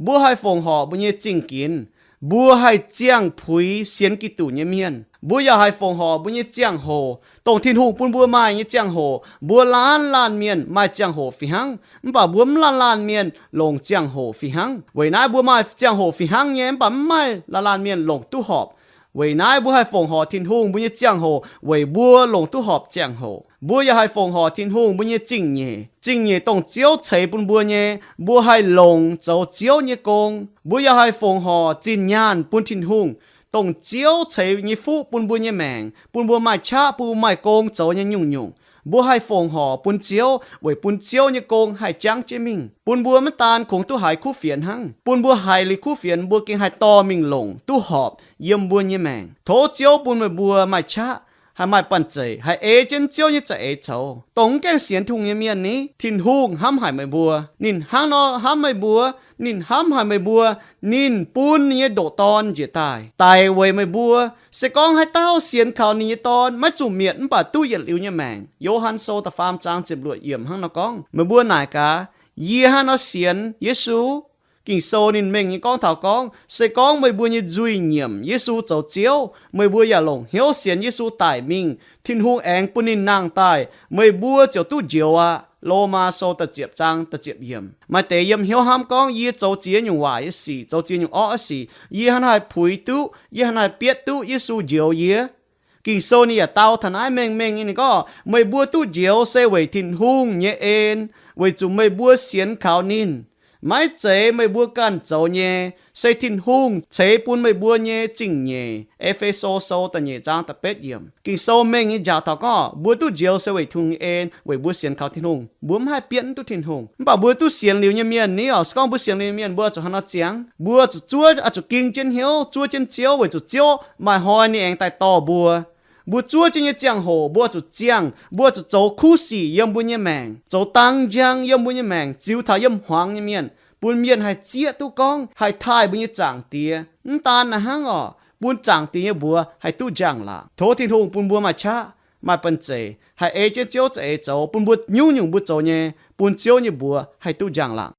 Mbuo haih fongc horc mbuo nyei zingh ginx, mbuo haih ziangh puix sienx Giduc nyei mienh. Mbuo yaac haih fongc horc mbuo nyei ziangh hoc, dongh Tin-Hungh bun mbuo maaih nyei ziangh hoc. Mbuo laanh laanh mienh maaih ziangh hoc fih hnangv, mv baac mbuo mv laanh laanh mienh longc ziangh hoc fih hnangv. Weic naaiv mbuo maaih ziangh hoc fih hnangv nyei, mv baac mv maaih laanh laanh mienh longc duqv horpc. Weic naaiv mbuo haih fongc horc Tin-Hungh mbuo nyei ziangh hoc weic mbuo longc duqv horpc ziangh hoc. Mbuo yaac haih fongc horc Tin-Hungh mbuo nyei zingh nyeic. Zingh nyeic dongh Ziouv ceix bun mbuo nyei, mbuo haih longc zoux Ziouv nyei gong. Mbuo yaac haih fongc horc zinh nyaanh bun Tin-Hungh, dongh Ziouv ceix nyei fuqv bun mbuo nyei maengc, bun mbuo maaih qaqv, bun mbuo maaih gong zoux nyei nyungc-nyungc. Mbuo haih fongc horc bun Ziouv weic bun Ziouv nyei gong haih jangv jienv mingh, bun mbuo maiv daan kungx duqv haiz kuv fienx hnangv. Bun mbuo haiz liuz kuv fienx, mbuo gengh haih dorh mingh longc duqv horpc yiem mbuo nyei maengc. Tov Ziouv bun meih mbuo maaih qaqv, haih maaih banh zeic, haih ei jienv Ziouv nyei za'eix zoux. Dongh mv gaengh sienx Tin-Hungh nyei mienh ni, Tin-Hungh hnamv haic meih mbuo. Ninh hnangv nor hnamv meih mbuo. Ninh hnamv haic meih mbuo. Ninh bun ninh nyei ndoqc Dorn njiec daaih daic weic meih mbuo. Se gorngv haaix dauh sienx kaux ninh nyei Dorn, maiv zuqc mietc mv baac duqv yietc liuz nyei maengc. Yo^han Sou da'faam zaang ziepc luoqc yiemc hnangv nor gorngv. Meih mbuo naaic gaax, yie hnangv nor sienx Yesu? Ging-Sou ninh mengh nyei gorngv taux gorngv, se gorngv meih mbuo nyei nzuih nyiemc Yesu zoux Ziouv, meih mbuo yaac longc hnyouv sienx Yesu daic mingh, Tin-Hungh aengx bun ninh nangh daaih, meih mbuo ziouc duqv njoux aqv. Lomaa Sou da'ziepc zaang da'ziepc yiemc. Maaih deix yiem hnyouv hnamv gorngv, yie zoux ziex nyungc waaic nyei sic, zoux ziex nyungc orqv nyei sic, yie hnangv naaiv haih puix duqv, yie hnangv naaiv haih bietv duqv Yesu njoux yie. Ging-Sou ninh yaac dau taux naaiv mengh mengh nyei, ninh gorngv, meih mbuo duqv njoux se weic Tin-Hungh nyei en, weic zuqc meih mbuo sienx kaux ninh. Maiv zeiz meih mbuo ganh zoux nyei, se Tin-Hungh ceix bun meih mbuo nyei zingh nyeic. E^fe^so Sou da'nyeic zaang da'betv yiemc. Ging-Sou mengh nyei njaaux taux gorngv, mbuo duqv njoux se weic Tin-Hungh nyei en, weic mbuo sienx kaux Tin-Hungh. Mbuo mv haih bietv mv duqv Tin-Hungh. Mv baac mbuo duqv sienx liuz nyei mienh ni oc, se gorngv mbuo sienx liuz nyei mienh, mbuo zuqc hnangv nor ziangx. Mbuo zuqc zuov, zuqc ging jienv hnyouv, zuov jienv Ziouv, weic zuqc Ziouv maaih hnoi ninh aengx daaih dorh mbuo. Mbuo zuov jienv nyei ziangh hoc mbuo zuqc ziangh, mbuo zuqc zoux kuv sic yiem mbuo nyei maengc, zoux dang njang yiem mbuo nyei maengc, ziux taux yiem hmuangx nyei mienh, bun mienh haih zieqv duqv gorngv haih taaih mbuo nyei Zaangc Diex. Mv daan naaiv hnangv oc, bun Zaangc Diex nyei mbuox haih duqv njang-laangc. Tov Tin-Hungh bun mbuo maaih qaqv, maaih banh zeic, haih ei jienv Ziouv za'eix zoux, bun mbuo nyungc-nyungc mbuo zoux nyei, bun Ziouv nyei mbuox haih duqv njang-laangc.